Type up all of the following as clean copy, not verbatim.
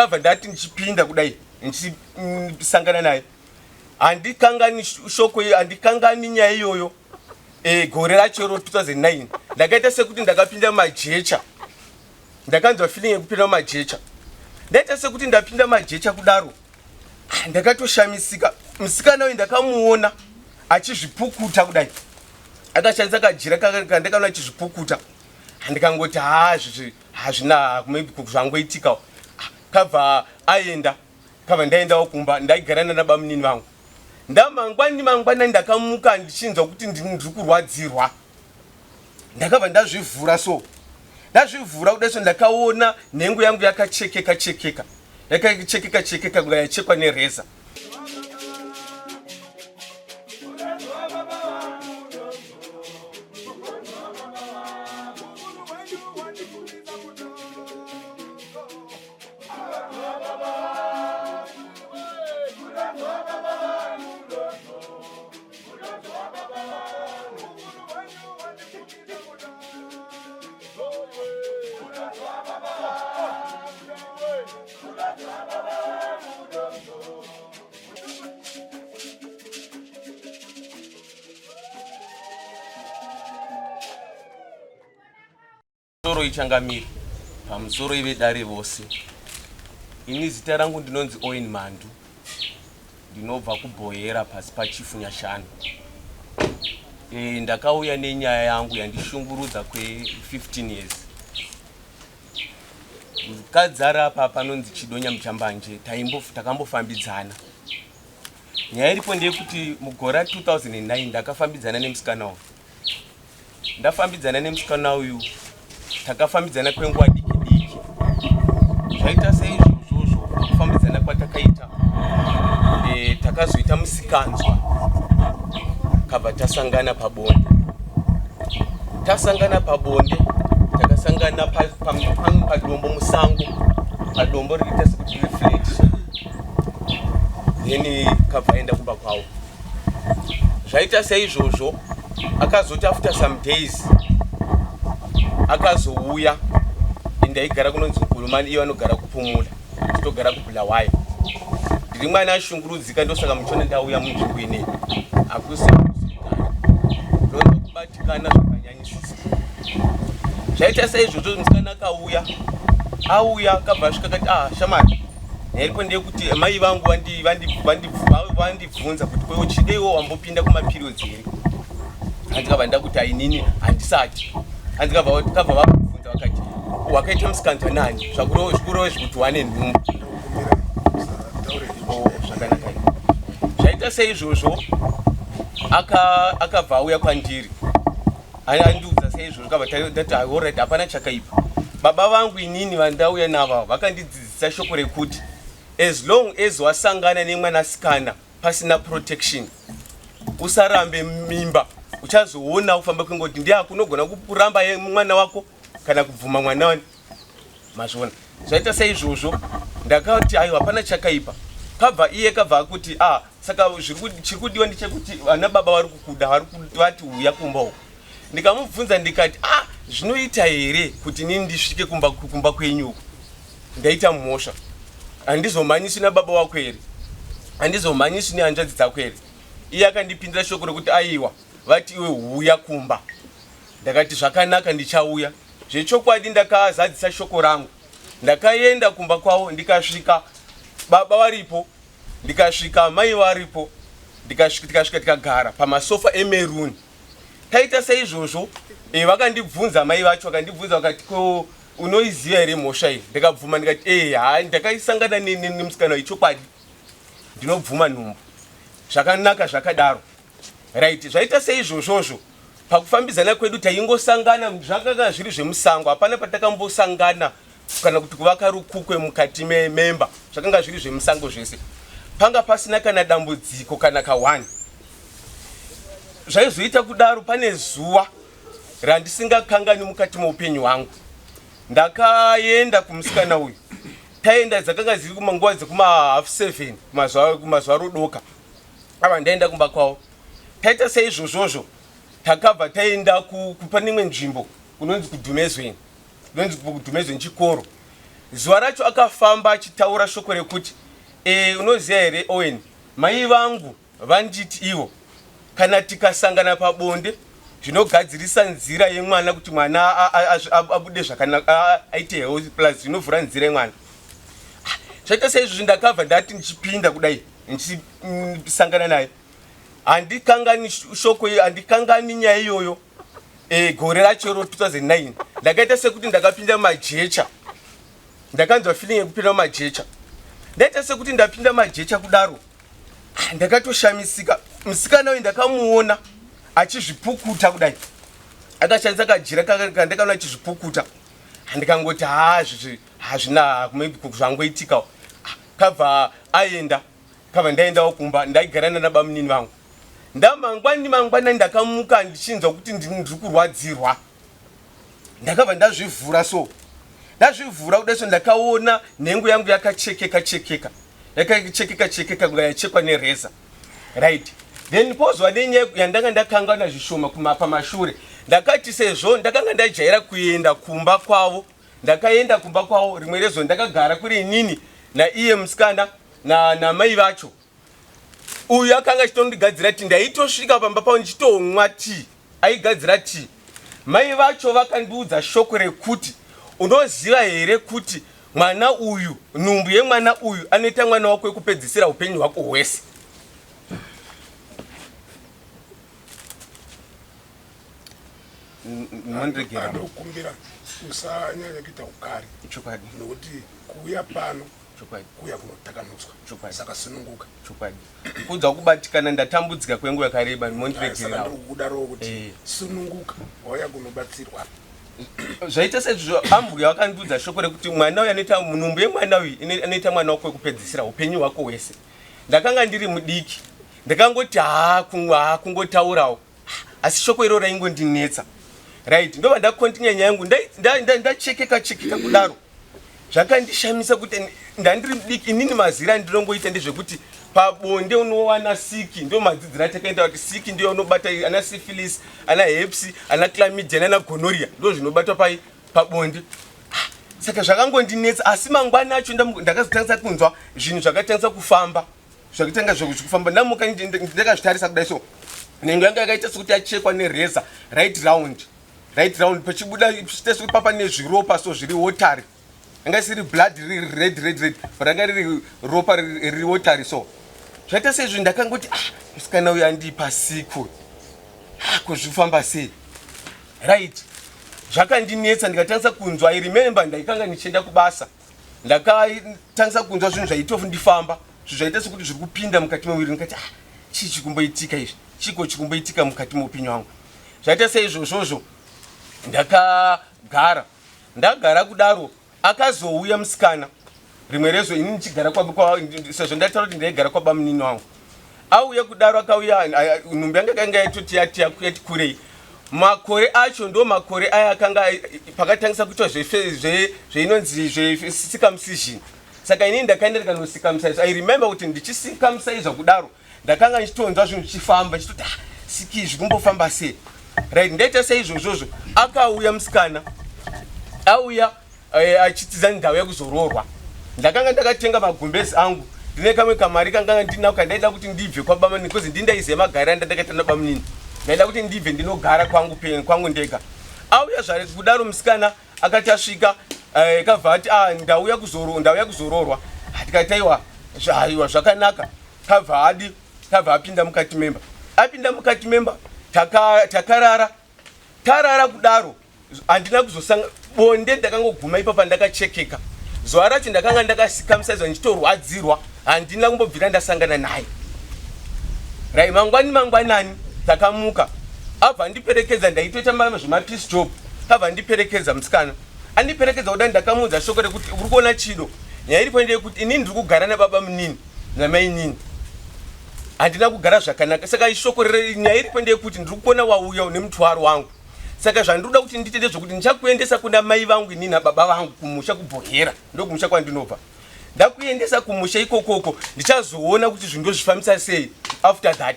Ndakabva ndati ndichipinda kudai ndichisangana naye, handikangani shoko iyo, handikangani nyaya iyoyo. Gore racho ro 2009 ndakaita sekuti ndakapinda majecha, ndakanzwa feeling yekupinda majecha. Ndaita sekuti ndapinda majecha kudaro, ndakatoshamisika. Musikana uyu ndakamuona achizvipukuta kudai, akashandisa kajira kandakaona achizvipukuta. Ndikangoti ha, hazvina, maybe zvangoitikawo. Kabva aenda, kabva ndaendawo kumba. Ndaigara nana bamunini vangu. Ndamangwani mangwanani ndakamuka ndichinzwa kuti ndiri kurwadzirwa. Ndakabva ndazvivhura, so ndazvivhura kudai so, ndakaona nhengo yangu yakachekeka chekeka, yakachekeka chekeka kunga yachekwa nereza. Pamusoro ichangamire, pamusoro ivedare vose. Ini zita rangu ndinonzi Owen Mandu, ndinobva kuBhoyera pasi paChifu Nyashanu. Ndakauya nenyaya yangu yandishungurudza kwe15 years. Mukadzi ari apa panonzi Chido Nyamuchambanje, takambofambidzana. Nyaya iripo ndeyekuti mugore ra2009 ndakafambidzana nemusikana uyu. Ndafambidzana nemusikana uyu, takafambidzana kwenguva diki diki. Zvaita seizvozvozvo, kufambidzana kwatakaita, takazoita musikanzwa, kabva tasangana pabonde. Tasangana pabonde, takasangana padombo musango, padombo ririita sekuti riri flat. Then kabva aenda kumba kwavo. Zvaita seizvozvo, akazoti after some days akazouya. Ndaigara kunonzi Nkulumani, iyo anogara kuPumula, titogara kuBulawayo. Ndiri mwana ashungurudzika, ndosaka muchiona ndauya munzvimbo ineyi. Hakusi kugara, ndonzwa kubatikana zvakanyanyisisa. Zvaita saizvozvo, musikana akauya, auya akabva asvika akati, "Ah, shamari, nyaya ndeyekuti mai vangu vandibvunza kuti kwewo Chideiwo wambopinda kumaperiods here?" Handikabva ndakuti, "Ainini handisati." Handikabva kabva vabvunza vakati, "Wakaita musikanzwa nani zvikurove zvekuti wane nhumbu?" Oh, zvakanaka. Zvaita seizvozvo, akabva auya kwandiri, andiudza seizvozvo, kabva ndati, "Alright, hapana chakaipa." Baba vangu inini vandauya navo vakandidzidzisa shoko rekuti as long as wasangana nemwanasikana pasina protection, usarambe mimba. Uchazoona kufamba kwengoti ndiako unogona kuramba mwana wako kana kubvuma mwana wani. Mazviona, zvaita saizvozvo, ndakati, "Aiwa, hapana chakaipa." Kabva iye kabva akuti, "Ah, saka chiri kudiwa ndechekuti vana baba vari kukuda, vari vati uya kumba uko." Ndikamubvunza ndikati, "Ah, zvinoita here kuti inini ndisvike kumba kwenyu uko ndaita mhosva? Handizomhanyiswi nababa wako here? Handizomhanyiswi nehanzvadzi dzako here?" Iye akandipindira shoko rekuti, "Aiwa, vati iwe huya kumba." Ndakati, "Zvakanaka, ndichauya." Zvechokwadi ndakazadzisa shoko rangu. Ndakaenda kumba kwavo, ndikasvika baba varipo, ndikasvika mai varipo, tikasvika tikagara pamasofa emaroon. Taita saizvozvo, vakandibvunza, mai vacho vakandibvunza vakati, "Ko unoiziva here mhosva iyi?" Ndikabvuma ndikati, "E, ha, ndakaisangana nemusikana wechokwadi, ndinobvuma nhumbu." Zvakanaka zvakadaro, right. Zvaita seizvozvozvo, pakufambidzana kwedu taingosangana, zvakanga zviri zvemusango. Hapana patakambosangana kana kuti kuvaka rukukwe mukati memba. Zvakanga zviri zvemusango zvese, panga pasina kana dambudziko kana ka1. Zvaizoita kudaro, pane zuva randisingakangani mukati meupenyu hwangu. Ndakaenda kumusikana uyu. Taenda, dzakanga dziri kumanguva dzekuma 7:30 kumazuva rodoka. Ava ndaenda kumba kwavo. Taita seizvozvozvo, takabva taenda pane imwe nzvimbo kunonzi kuDhumezweni, kunonzi kuDhumezweni chikoro. Zuva racho akafamba achitaura shoko rekuti, E, unoziva here, Owen, mai vangu vanditi ivo kana tikasangana pabonde zvinogadzirisa nzira yemwana kuti mwana abude zvakanaka, aite healthy, plus zvinovhura nzira yemwana. Zvaita saizvozvi, ndakabva ndati ndichipinda kudai ndichisangana naye, handikangani shoko, handikangani nyaya iyoyo. Gore racho ro 2009 ndakaita sekuti ndakapinda mumajecha. Ndakanzwa feeling yekupinda mumajecha. Ndaita sekuti ndapinda majecha kudaro. Ah, ndakatoshamisika. Musikana uyu ndakamuona achizvipukuta kudai, akashandisa kajira kandakaona achizvipukuta. Ndikangoti, ha, hazvina, maybe zvangoitikawo. Ah, kabva aenda, kabva ndaendawo kumba. Ndaigara nana bamunini vangu. Ndamangwani mangwanani ndakamuka ndichinzwa kuti ndiri kurwadzirwa. Ndakabva ndazvivhura, so ndazvivhura kudai so, ndakaona nhengo yangu yakachekeka chekeka, yakachekeka chekeka kunga yachekwa nereza. Right, then pozova nenyaya yandanga ndakangana zvishoma pamashure. Ndakati sezvo ndakanga ndajaira kuenda kumba kwavo, ndakaenda kumba kwavo rimwe rezo. Ndakagara kuri inini naiye musikana namai vacho. Uyu akanga achitondigadzira tii. Ndaitosvika pamba pavo ndichitomwa tii, aigadzira tii. Mai vacho vakandiudza shoko rekuti, unoziva here kuti mwana uyu, nhumbu yemwana uyu anoita mwana wako wekupedzisira upenyu hwako hwese? Mondiregera. Ndokumbira usanyanya kuita ukari. Chokwadi. Nokuti kuuya pano Chokwadi. kuuya kunotakanudzwa. Chokwadi. Saka sununguka. Chokwadi, kunzwa kubatikana, ndatambudzika kwenguva yakareba. Saka Mondiregererawo. Ndiri kukudarowo kuti sununguka, wauya kunobatsirwa. Zvaita saizvozvo, ambuya vakandiudza shoko rekuti mwana uyu anoita, nhumbu yemwana uyu anoita mwana wako wekupedzisira upenyu hwako hwese. Ndakanga ndiri mudiki, ndakangoti haa, haa, kungotaurawo, asi shoko iro raingondinetsa. Right, ndobva ndacontinue nyaya yangu. Ndachekeka chekeka kudaro, zvakandishamisa kuti ndandiri mudiki inini. Mazira andinongoita ndezvekuti pabonde unowana siki, ndo madzidziro atakaita kuti siki ndiyo unobata ana syphilis, ana herpes, ana chlamydia nana gonorrhea, ndo zvinobatwa pai pabonde. Ah, saka zvakangondinetsa, asi mangwana acho ndakazotangisa kunzwa zvinhu zvakatangisa kufamba, zvakatanga zvekufamba. Ndamuka ndakazvitarisa kudai so, nhengo yanga yakaita sekuti yachekwa nereza, right round, right round, pachibuda chiita sekuti papa nezviropa so zviri watery. Ranga isiri blood riri red red red, but ranga riri ropa riri watery. So zvaita seizvo, ndakangoti, ah, musikana uyu andipa siku. Ah, kuzvifamba sei? Right, zvakandinetsa. Ndikatangisa kunzwa, I remember ndaikanga ndichienda kubasa, ndakatangisa kunzwa zvinhu zvaitofundifamba, zvinhu zvaita sekuti zviri kupinda mukati memuviri. Ndikati, ah, chii chikumboitika izvi? Chiko chikumboitika mukati meupenyu hwangu? Zvaita seizvozvozvo, ndakagara, ndagara kudaro, akazouya musikana rimwe rezo. Ini ndichigara sezvo ndataura kuti ndaigara kwabamunini wangu. Auya kudaro, akauya, nhumbu yanga kanga yatoti yati yati kurei. Makore acho ndo makore aya akanga pakatangisa kuitwa zveinonzi zvecircumcision. Saka inini ndakaenda ndikanocircumcise. I remember kuti ndichicircumcise kudaro, ndakanga ndichitonzwa zvinhu zvichifamba, ndichitoti, ah, siki zvikumbofamba sei? Right, ndaita seizvozvozvo, akauya musikana, auya achitiza ndauya kuzoroorwa. Ndakanga ndakatenga magumbezi angu, ndine kamwe kamari kanganga ndinako kandaida kuti ndibve kwabamunini, because ndindaiziva magariro andandakaita nabamunini. Ndaida kuti ndibve ndinogara kwangu kwangu ndega. Auya zvare kudaro musikana, akati asvika, kabva ati, ah, ndauya kuzoroorwa. Tikati, aiwa, aiwa, zvakanaka. Kabva adi, kabva apinda mukati memba. Apinda mukati memba, takarara. Tarara kudaro, handina kuzosanga bonde. Ndakangoguma ipapa ndakachekeka. Zuva racho ndakanga ndakacircumciswa, ndichitorwadzirwa, handina kumbobvira ndasangana naye. Right, mangwani mangwanani takamuka, abva andiperekedza. Ndaitoita zvemapiece job. Abva andiperekedza musikana. Andiperekedza kudai, ndakamuudza shoko rekuti, uri kuona chido, nyaya iripo ndeyekuti inini ndiri kugara nababa munini namainini, handina kugara zvakanaka. Saka ishoko, nyaya iripo ndeyekuti ndiri kuona wauya nemutwaro wangu. Saka zvandinoda kuti ndiite ndezvekuti ndichakuendesa kuna mai vangu inini nababa vangu kumusha kuBhohera, ndokumusha kwandinobva. Ndakuendesa kumusha ikokoko, ndichazoona kuti zvinhu ndozvifambisa sei after that.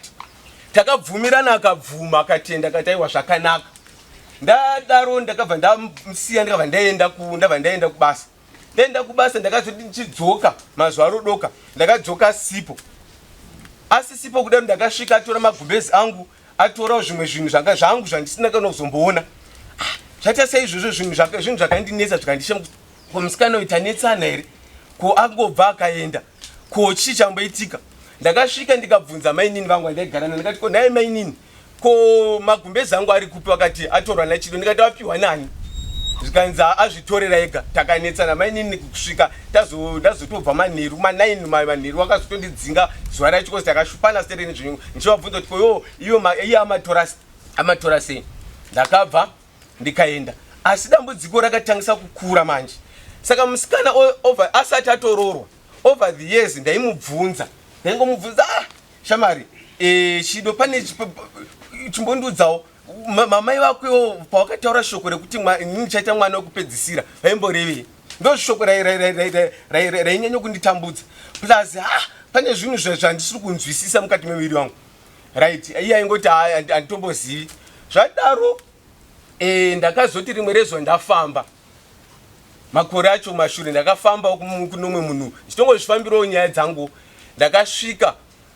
Takabvumirana, akabvuma, akatenda, akati, aiwa, zvakanaka. Ndadaro ndakabva ndamusiya, ndakabva ndaenda ndabva ndaenda kubasa. Ndaenda kubasa, ndakazoti ndichidzoka mazuva arodoka, ndakadzoka asipo. Asisipo kudaro, ndakasvika atora magumbezi angu, atorawo zvimwe zvinhu zvanga zvangu zvandisina kana kuzomboona. Ah, zvaita seizvozvo zvinhu zvinhu zvakandinetsa, zvikandishama. Ko musikana uyu tanetsana here? Ko angobva akaenda, ko chii chamboitika? Ndakasvika ndikabvunza mainini vangu vandaigara navo, ndikati, ko nhai mainini, ko magumbezi angu ari kupi? Vakati atorwa naChido. Ndikati apiwa nani? Zvikanzi azvitorera ega. Takanetsana mainini kusvika ndazotobva manheru ma9 manheru, vakazotondidzinga zuva racho kozi takashupana stereni zvinhu. Ndichivabvunza kuti koyo iyo iye amatora sei? Ndakabva ndikaenda, asi dambudziko rakatangisa kukura manje. Saka musikana over asati atoroorwa, over the years ndaimubvunza, ndaingomubvunza, ah, shamari, Chido, pane chimbondiudzawo, mamai vako iwo pawakataura shoko rekuti inini ndichaita mwana wekupedzisira, vaimborevei? Ndo shoko rainyanya kunditambudza, plus ha pane zvinhu zvandisiri kunzwisisa mukati memuviri wangu, right? Iye aingoti handitombozivi. Zvadaro, ndakazoti rimwe rezuva ndafamba makore acho mashure, ndakafamba kunomwe munhu ndichitongozvifambirawo nyaya dzangu. Ndakasvika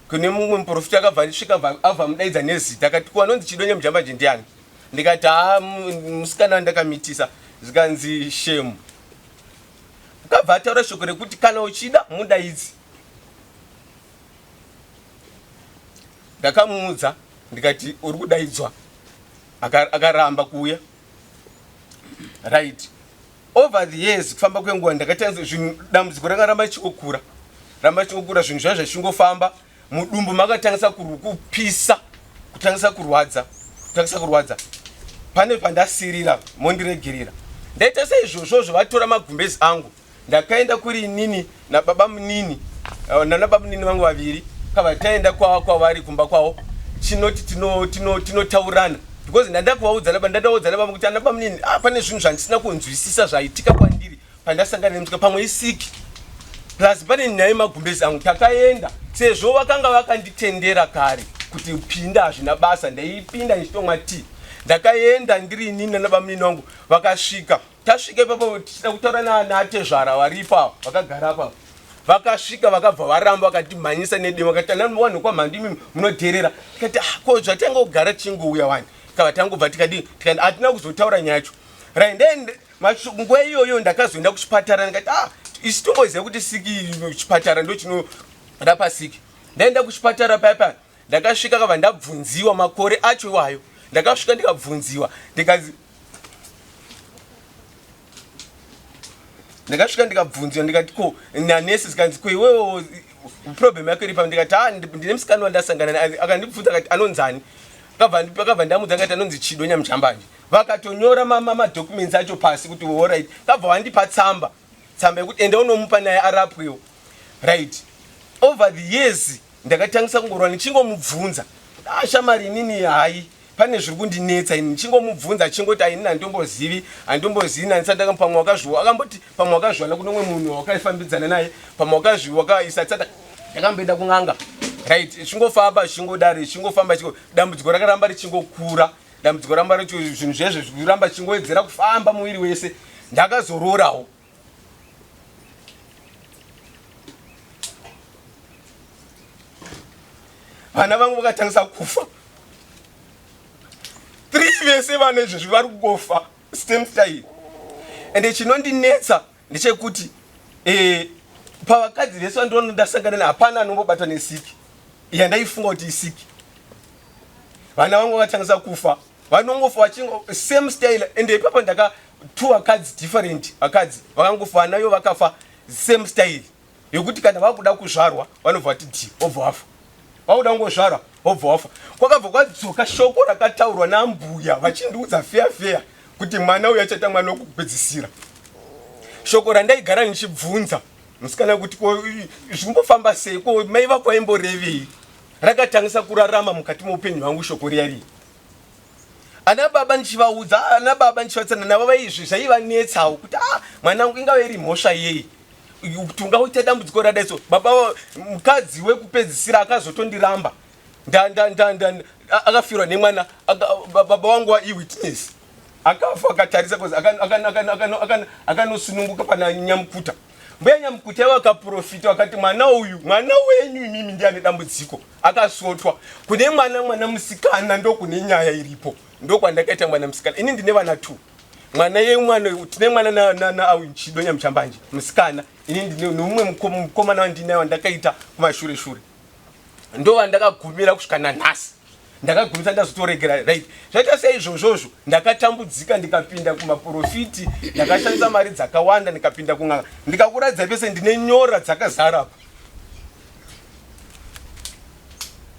kune mumwe muprofita, akabva ndisvika abva mudaidza nezita, akati, ko anonzi Chido Nyamujambanje ndiani? Ndikati, ha, musikana wandakamitisa. Zvikanzi shemu. Akabva ataura shoko rekuti kana uchida mudaidzi. Ndakamuudza ndikati uri kudaidzwa, akaramba kuuya, right? Over the years, kufamba kwenguva, ndakaita zvinhu, dambudziko rakaramba richingokura, ramba richingokura, zvinhu zvaiva zvichingofamba. Mudumbu makatangisa kupisa, kutangisa kurwadza, kutangisa kurwadza. Pane pandasirira, mondiregerera. Ndaita saizvozvozvo, vatora magumbezi angu. Ndakaenda kuri inini nababa munini, nana munini vangu vaviri, kava taenda kwavari kumba kwavo, chinoti tinotaurirana because ndanda kuvaudza, ndadaudza nababa kuti ana bamunini, ah, pane zvinhu zvandisina kunzwisisa zvaitika kwandiri pandasangana nemusika, pamwe isiki, plus pane nyaya yemagumbezi angu. Takaenda, sezvo vakanga vakanditendera kare kuti pinda, hazvina basa, ndaipinda ndichitomwa tea. Ndakaenda ndiri inini nanabamunini vangu, vakasvika. Tasvika ipapo tichida kutaura naatezvara varipo ava vakagara apa, vakasvika vakabva varamba, vakatimhanyisa nedemo, vakati ana wanhu kwamhandu imi munodherera. Tikati, ah, ko zvatanga kugara tichingouya wani? Kava tangobva tikadii, tikaenda, hatina kuzotaura nyaya yacho, right? Then nguva iyoyo ndakazoenda kuchipatara. Ndikati, ah, isi tomboziva kuti siki, chipatara ndo chinorapa siki. Ndaenda kuchipatara paya, ndakasvika, kava ndabvunziwa makore acho iwayo. Ndakasvika ndikabvunziwa, ndikazi, ndakasvika ndikabvunziwa, ndikati ko nanesi, zikanzi ko iwewo problem yako iri pa? Ndikati, ha, ndine musikana wandasangana naye. Akandibvunza akati anonzani? Akabva ndamudza, akati anonzi Chido Nyamujambanje. Vakatonyora madocuments acho pasi kuti alright. Kabva vandipa tsamba yekuti enda unomupa naye arapwewo, right? Over the years ndakatangisa kungorwa ndichingomubvunza, ah, shamari, inini hai, pane zviri kundinetsa ini. Ndichingomubvunza achingoti ainini handombozivi, handombozivi, nandisati. Pamwe wakazviwa, akamboti pamwe wakazviwana kunomwe munhu wakaifambidzana naye, pamwe wakazviwakaisa tsata. Ndakamboenda kun'anga, right? Chingofamba chingodari, chingofamba, dambudziko rakaramba richingokura, dambudziko ramba zvinhu zvezvo zvikuramba chingowedzera kufamba muviri wese. Ndakazororawo. Vana vangu vakatangisa kufa, three vese vana izvezvi vari kungofa same style. Ende chinondinetsa ndechekuti pavakadzi vese vandiona ndasangana ne, hapana anombobatwa nesiki yandaifunga kuti isiki. Vana vangu vakatangisa kufa, vanongofa vachingo same style. Ende ipapo ndaka two vakadzi different, vakadzi vakangofa, vanayo vakafa same style yekuti kana vakuda kuzvarwa vanobva vati dhi, vobva vafa, vakuda kungozvarwa vobva vafa. Kwakabva kwadzoka shoko rakataurwa nambuya vachindiudza feya feya kuti mwana uyu achaita mwana wekupedzisira. Shoko randaigara ndichibvunza musikana kuti ko zvikumbofamba sei, ko mai vako vaimborevei, rakatangisa kurarama mukati meupenyu hwangu shoko riya riya. Ana baba ndichivaudza, ana baba ndichivatsana navo, vaizvi zvaivanetsawo kuti ah, mwanangu, ingave iri mhosva yei kuti ungaita dambudziko radai so? Baba, mukadzi wekupedzisira akazotondiramba, akafirwa nemwana. Baba vangu waiwitness. Akafa akatarisa cause akanosununguka pana Nyamukuta. Mbuya Nyamukuta ivo akaprofita vakati mwana uyu mwana wenyu imimi ndiye ane dambudziko. Akasotwa kune mwana mwana musikana ndokune nyaya iripo. Ndokwandakaita mwana musikana. Ini ndine vana 2. Mwana yemwana tine mwana na na, na au Chido Nyamuchambanje musikana. Ini ndine nomumwe mukomana wandinaye wandakaita kumashure shure. Ndovandakagumira kusvika nanhasi. Ndakagumisa ndazotoregera right. Zvaita seizvozvozvo ndakatambudzika ndikapinda kumaprofiti, ndakashandisa mari dzakawanda ndikapinda kun'anga. Ndikakuratidza pese ndine nyora dzakazara apa.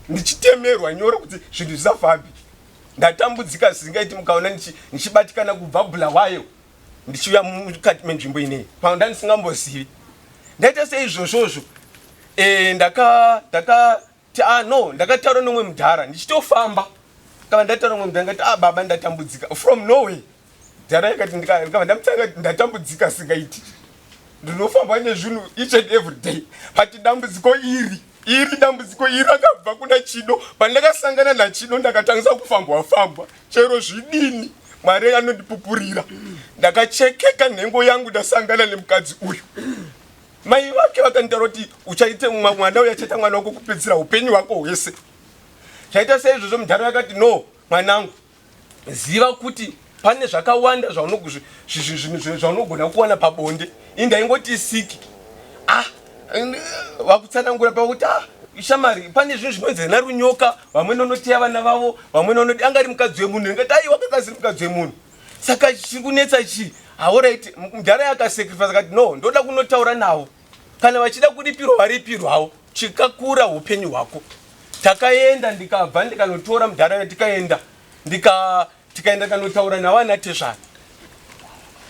Ndichitemerwa nyora kuti zvinhu zvisafambi. Ndatambudzika zvisingaiti mukaona ndichibatikana kubva Bulawayo ndichiuya mukati menzvimbo ineyi pano ndandisingambozivi. Ndaita seizvozvozvo eh, ndaka ndaka ti ah no ndakataura nomwe mudhara ndichitofamba kava ndataura nomwe mudhara ndikati ah baba ndatambudzika from nowhere dhara yakati ndikava ndamutanga ndatambudzika singaiti ndinofamba nezvinhu each and every day but dambudziko iri iri dambudziko iri rakabva kuna Chido. Pandakasangana naChido ndakatangisa kufambwa fambwa chero zvidini Mwari anondipupurira ndakachekeka nhengo yangu ndasangana nemukadzi uyu. Mai vake vakanditaura kuti uchaite mwana uyu achaita mwana wako kupedzisira upenyu hwako hwese. Zvaita seizvozvo mudhara yakati no mwanangu ziva kuti pane zvakawanda zvaunogona kuwana pabonde. Ini ndaingoti siki ah vakutsanangura pakuti ah shamari pane zvinhu zvinonzi na runyoka vamweni vanoteya vana vavo vamweni vanoti anga ari mukadzi wemunhu ndingati aiwa akanga asiri mukadzi wemunhu saka chiri kunetsa chii haoraiti mudhara yakasacrifice akati no ndoda kunotaura navo kana vachida kuripirwa varipirwawo chikakura upenyu hwako. Takaenda ndikabva ndikanotora mudhara tikaenda ndika tikaenda kanotaura navo ana tezvara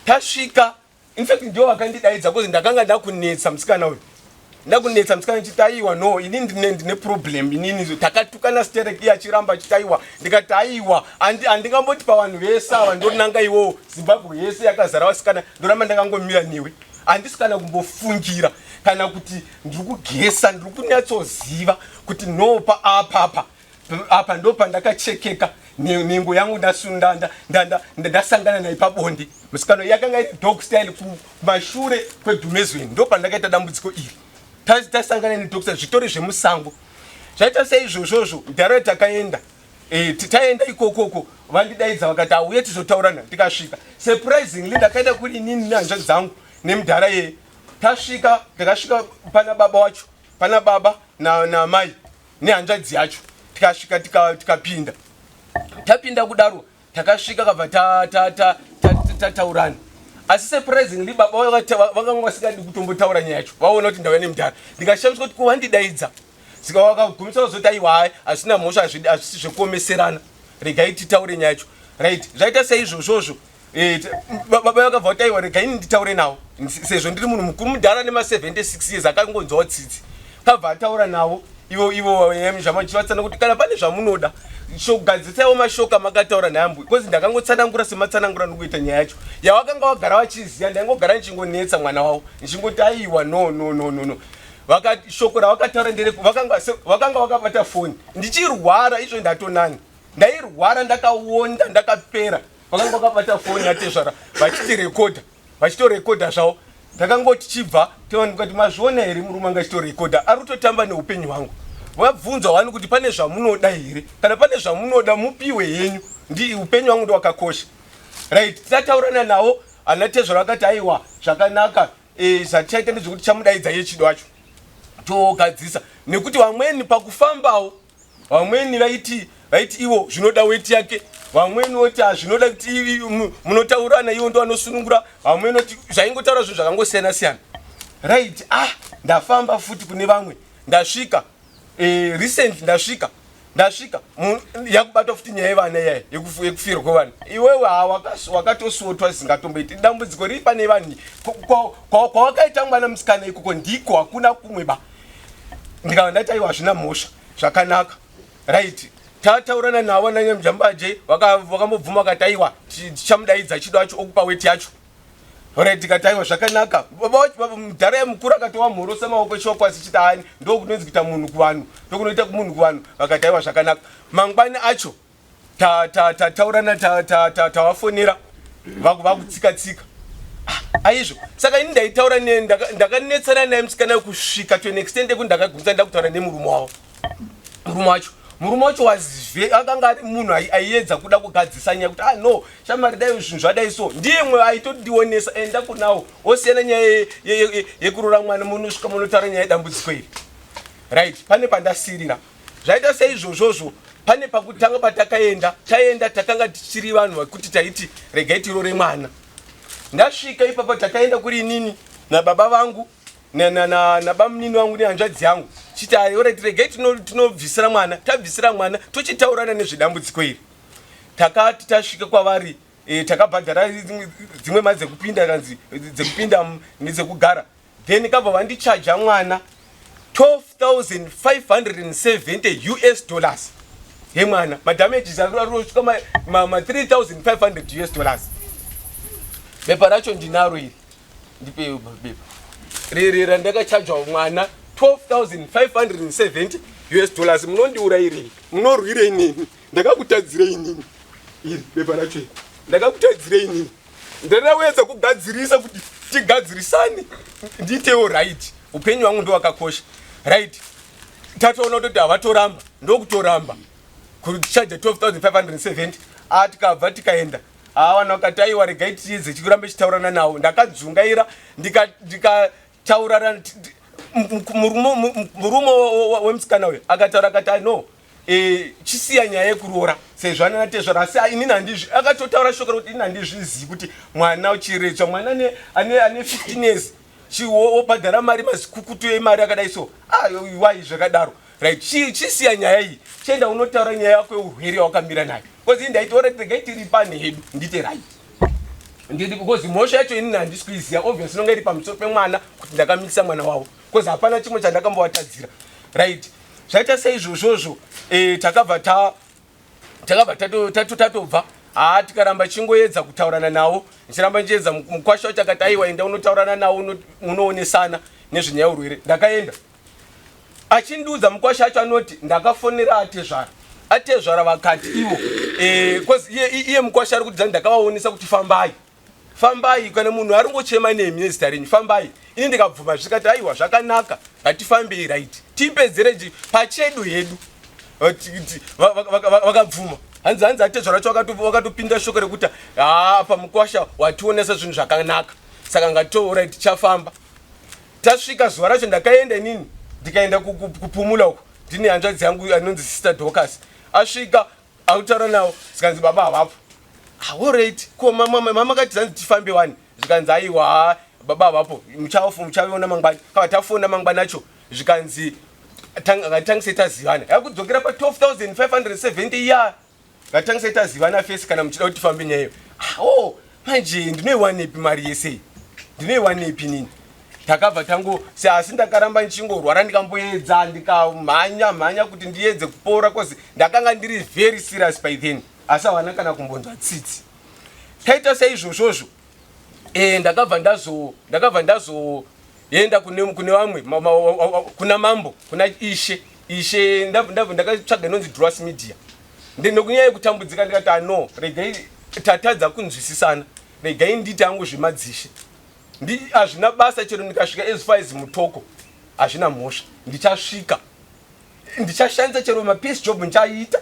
tasvika in fact ndivo vakandidaidza bcause ndakanga ndakunetsa musikana uyu ndakunetsa musikana chiti aiwa no ini ndine ndine problem inini takatukana sterek iye achiramba achiti aiwa ndikati aiwa andingamboti pavanhu vese ava ndonanga iwowo Zimbabwe yese yakazara vasikana ndoramba ndakangomira newe handisi kana kumbofungira kana kuti ndiri kugesa ndiri kunyatsoziva kuti no paapapa apa ndo pandakachekeka nhengo yangu ndasangana naye pabonde musikano yakanga iri dog style kumashure kwedhumezweni ndo pandakaita dambudziko iri tasangana nedog style zvitori zvemusango zvaita seizvozvozvo ndaro takaenda e, taenda ikokoko vandidaidza vakati auye tizotaurana tikasvika surprisingly ndakaenda kuri inini nehanzvadzi dzangu nemudhara yeye tasvika ndakasvika pana baba wacho pana baba namai na nehanzvadzi yacho tikasvika tikapinda tapinda kudaro takasvika kabva tataurana asi surprisingly baba vakanga vasingadi kutombotaura nyaya yacho vaona kuti ndauya nemudhara ndikashamiswa kuti kuvandidaidza saka vakagumisa kuzoti aiwa hai hazvina mhosva hazvisi zvekuomeserana regai titaure nyaya yacho right zvaita seizvozvozvo eh, baba vakabva vati aiwa regai nditaure navo sezvo ndiri munhu mukuru mudhara nema 76 years akangonzwawo tsitsi kabva ataura navo ivo ivo zvamachivatsana kuti kana pane zvamunoda gadzisaiwo mashoko amakataura nhambwe bcause ndakangotsanangura sematsanangura nokuita nyaya yacho yawakanga wagara vachiziva ndaingogara ndichingonetsa mwana wavo ndichingoti aiwa no no no no no vakati shoko ravakataura ndere vakanga vakanga vakabata foni ndichirwara izvo ndatonani ndairwara ndakaonda ndakapera vakanga vakabata foni yatezvara vachitirekodha vachitorekodha zvavo ndakangoti chibva ndikati mazviona here murume anga achitorekodha ari kutotamba neupenyu hwangu vabvunzwa wani kuti pane zvamunoda here kana pane zvamunoda mupiwe henyu ndi upenyu hwangu ndowakakosha right tataurana navo ana tezvara vakati aiwa zvakanaka e, zvatichaita ndezvekuti chamudaidza iye chido acho togadzisa nekuti vamweni pakufambawo vamweni vaiti vaiti ivo zvinoda weti yake vamweni voti hazvinoda kuti munotaurana ivo ndo vanosunungura vamweni voti zvaingotaura zvinhu zvakangosiyana siyana right ah ndafamba futi kune vamwe ndasvika e, recent ndasvika ndasvika yakubatwa futi nyaya yevana iyaya yekufirwa kwevana iwewe ha wakatosotwa zvisingatomboiti dambudziko riri pane vanhu kwawakaita mwana musikana ikoko ndiko hakuna kumwe ba ndikava ndati aiwa hazvina mhosva zvakanaka right tataurana navo nanyamujambaje vakambobvuma vakati aiwa tichamudaidza chido acho okupa weti yacho Alright, tikati aiwa zvakanaka. Baba mudhara yemukuru akatova mhorosa maoko echoko asichiti hani ndokunonzi kuita munhu kuvanhu ndokunoita munhu kuvanhu vakati aiwa zvakanaka. Mangwani acho tataurana tavafonera. Vakutsika tsika. Ah, aizvo. Saka ini ndaitaura ne ndakanetsana naye musikana kusvika to an extent yekuti ndakagumisa ndakutaura nemurume wavo. Murume wacho. Murume wacho was akanga ari munhu aiedza kuda kugadzisa nyaya kuti ah no, shamari dai zvinhu zvadai so. Ndiye mwe aitondionesa enda kunawo. Osiyana nyaya yekurora mwana munosvika munotaura nyaya yedambudziko iri. Right, pane pandasirira. Zvaita seizvozvozvo pane pakutanga patakaenda taenda takanga tichiri vanhu vekuti taiti regai tirore mwana. Ndasvika ipapa takaenda kuri inini nababa vangu nabamunini vangu nehanzvadzi yangu chiti alright regai tinobvisira mwana tabvisira mwana tochitaurana nezvedambudziko iri. Takati tasvika kwavari takabhadhara dzimwe mari dzekupinda kanzi dzekupinda nedzekugara. Then kabva vandichaja mwana 12,570 US dollars yemwana. Madamages arosvika ma 3,500 US dollars. Bepa racho ndinaro iri. Ndipe bepa. Riri randakachajwa mwana 12,570 US dollars. Munondiurayirei? Munorwirei neni? Ndakakutadzirei nini? Iri bepa racho iri. Ndakakutadzirei nini? Ndakawedza kugadzirisa kuti tigadzirisane ndiitewo right. Upenyu hwangu ndowakakosha. Right. Tatoona kuti havatoramba, ndokutoramba. Kuchaja 12,570 tikabva tikaenda. Vanhu vakati aiwa regai tiedze chikuramba chitaurana nawo. Ndakadzungaira ndikataurana murume wemusikana uyu akataura akati no. Chisiya nyaya yekuroora sezvo anana tezvara asi inini handizvi akatotaura shoko rekuti inini handizvizivi kuti mwana uchiretswa mwana ane 15 years wobhadhara mari mazikukutu emari akadai so why zvakadaro right chisiya nyaya iyi chienda unotaura nyaya yako yeurwere yawakamira nayo because ini ndaiti alright regai tiri pane hedu ndite right ndiri because mhosva yacho inini handisi kuiziva obviously inonga iri pamusoro pemwana kuti ndakamitisa mwana wavo because hapana chimwe chandakambowatadzira right. Zvaita seizvozvozvo takabva tatobva tikaramba chingoedza kutaurana nawo ndichiramba ndichiedza mukwasha wacho akati aiwa enda unotaurana nawo unoonesana nezvenyaya yeurwere. Ndakaenda achindiudza mukwasha acho anoti ndakafonera atezvara. Atezvara vakati ivo cause iye mukwasha ari kuti ndakavaonesa kuti fambai. Fambai kana munhu ari ngochema nemi nezita renyu fambai. Ini ndikabvuma zvikati aiwa zvakanaka ngatifambei right tipedzere pachedu hedu. Vakabvuma. Hanzi atezvara vacho vakatopinda shoko rekuti pamukwasha wationesa zvinhu zvakanaka saka ngatitoora tichafamba. Tasvika zuva racho ndakaenda inini ndikaenda kupumula uko ndine hanzvadzi yangu anonzi Sister Dorcas. Asvika akutaura navo zvikanzi baba havapo. Alright ko mama kati zanzi tifambe wani zvikanzi aiwa baba havapo muchaviona mangwani. Kava tafona mangwani acho zvikanzi ngatitangise tazivana. Yakudzokera pa 12,570 ya ngatitangise tazivana first kana muchida kuti tifambe nyaya iyo. Oh manje ndinoiwanepi mari yese? Ndinoiwanepi nini? Takabva tango asi ndakaramba ndichingorwara ndikamboedza ndikamhanya mhanya kuti ndiedze kupora cause ndakanga ndiri very serious by then asi havana kana kumbonzwa tsitsi. Taita seizvozvozvo ndakabva ndazoenda kune vamwe kuna mambo kuna ishe ishe ndakatsvaga inonzi Druas Media. Nekunyaya yekutambudzika ndikati no regai tatadza kunzwisisana regai ndiite hangu zvemadzishe. Hazvina basa chero ndikasvika as far as Mutoko hazvina mhosva ndichasvika ndichashandisa chero mapiece job ndichaita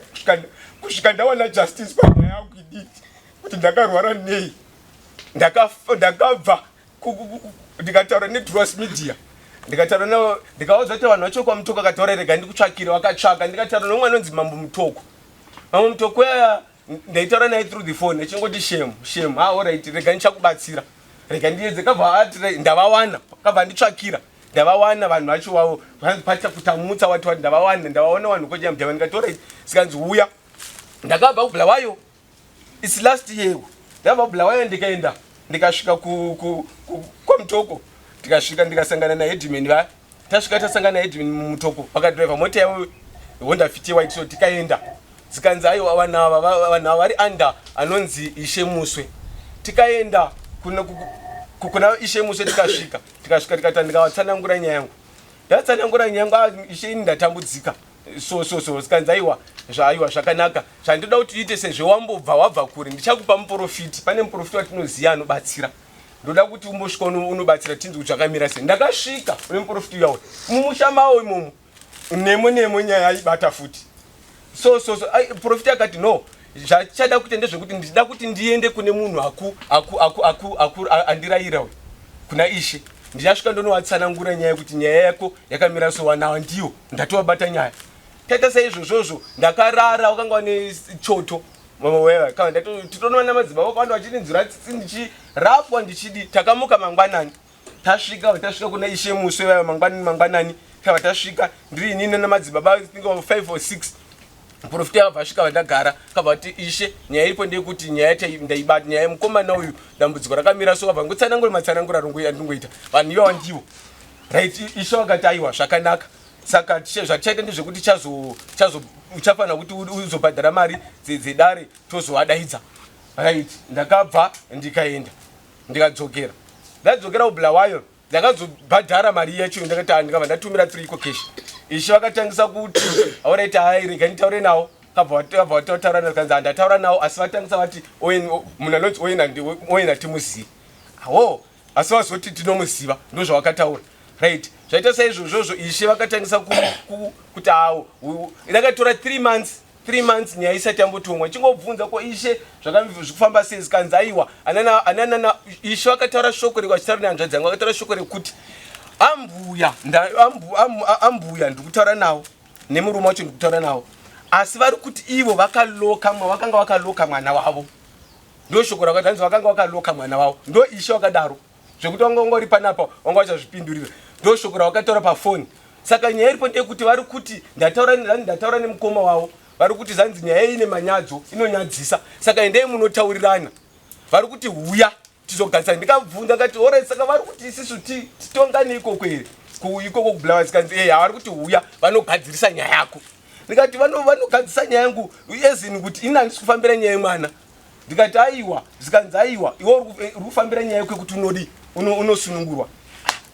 kusvika ndawana justice panyaya yangu idiki kuti ndakarwara nei. Ndakabva ndikataura neDruas Media ndikataura navo ndikaudza kuti vanhu vacho kwaMutoko akataura rega ndikutsvakire vakatsvaka ndikataura nomwe anonzi Mambo Mutoko. Mambo Mutoko aya ndaitaura naye through the phone achingoti shame shame alright rega ndichakubatsira rega ndiedze kabva ati ndavawana kabva anditsvakira ndavawana vanhu vacho vavo vanzi pacha kutamutsa wati wati ndavawana ndavaona vanhu koja mudhava ndikati alright sikanzi uya. Ndakabva kuBulawayo it's last year ndakabva kuBulawayo ndikaenda ndikasvika kwaMutoko ndikasvika ndikasangana naheadman vaya tasvika tasangana naheadman muMutoko vakadriver mota yavo Honda Fit white so tikaenda zikanzi aiwa vanhu ava vari under anonzi Ishe Muswe. Tikaenda kuna Ishe Muswe tikasvika tikati ndikavatsanangura nyaya yangu. Ndatsanangura nyaya yangu Ishe ini ndatambudzika so so so zikanzi aiwa zvaiwa zvakanaka. Zvandoda kuti uite, sezvo wambobva wabva kure, ndichakupa muprofiti. Pane muprofiti watinoziva anobatsira. Ndoda kuti umbosvika unobatsira, tinzi kuti zvakamira sei. Ndakasvika une muprofiti uyawo mumusha mawo imomo, nemo nemo, nyaya yaibata futi. So profita akati, "No, zvachada kuita ndezvekuti ndida kuti ndiende kune munhu aku aku aku aku aku andirayira uyu, kuna ishe. Ndichasvika ndonovatsanangura nyaya yekuti nyaya yako yakamira so. Wanawa ndiyo ndatovabata nyaya." Taita saizvozvozvo. Ndakarara, wakanga wane choto. Titonoona madzibaba vakawanda vachindinzwira tsitsi, ndichirapwa, ndichidi. Takamuka mangwanani, tasvika kuna ishe Muswe vaya mangwanani mangwanani. Tava tasvika ndiri inini namadzibaba 5 or 6. Muprofita akabva asvika, vandagara, akabva ati, "Ishe, nyaya iripo ndeyekuti nyaya ndaibata, nyaya yemukomana uyu, dambudziko rakamira so." Abva ngotsanangura matsanangura andingoita vanhu ivava ndivo right. Ishe vakati, "Aiwa, zvakanaka. Saka zvatichaita ndezvekuti uchafanira kuti uzobhadhara mari dzedare, tozovadaidza." Right, ndakabva ndikaenda, ndikadzokera. Ndadzokera kuBulawayo, ndakazobhadhara mari yacho. Ndakati, ndikabva ndatumira 3 EcoCash. Ishe vakatangisa kuti, "Alright, hai, rega nditaure nawo." Kabva vataura nawo, kanzi, "Handataura nawo, asi vatangisa vati munhu anonzi Owen hatimuzivi ho, asi vazoti tinomuziva." Ndo zvavakataura. Right, zvaita saizvozvozvo. Ishe vakatangisa kuti awo ndakatora 3 months, 3 months nyaya isati yambotongwa. Chingobvunza, "Ko ishe, zvikufamba sei?" Zikanzi, "Aiwa, anana." Ishe vakataura shoko vachitaura nehanzvadzi yangu, vakataura shoko rekuti ambuya ambuya ndikutaura navo nemurume wacho ndikutaura navo, asi vari kuti ivo vakaloka, vakanga vakaloka mwana wavo. Ndo shoko rakati, hanzi vakanga vakaloka mwana wavo. Ndo ishe wakadaro, zvekuti wanga ungori panapa, wanga vachazvipindurira. Ndo shoko ravakataura pafoni. Saka nyaya iripo ndeyekuti vari kuti ndataura nemukoma wavo, vari kuti zanzi nyaya ine manyadzo, inonyadzisa, saka endei munotaurirana. Vari kuti huya tizogadzisa. Ndikabvunza ngati, "Alright, saka vari kuti isisu titongane ikoko here, ikoko kuBulawayo?" Zikanzi, "Eya, vari kuti huya vanogadzirisa nyaya yako." Ndikati, "Vanogadzirisa nyaya yangu ezini kuti ini handisi kufambira nyaya yemwana?" Ndikati, "Aiwa." Zikanzi, "Aiwa, iwe uri kufambira nyaya yako yekuti unodi unosunungurwa."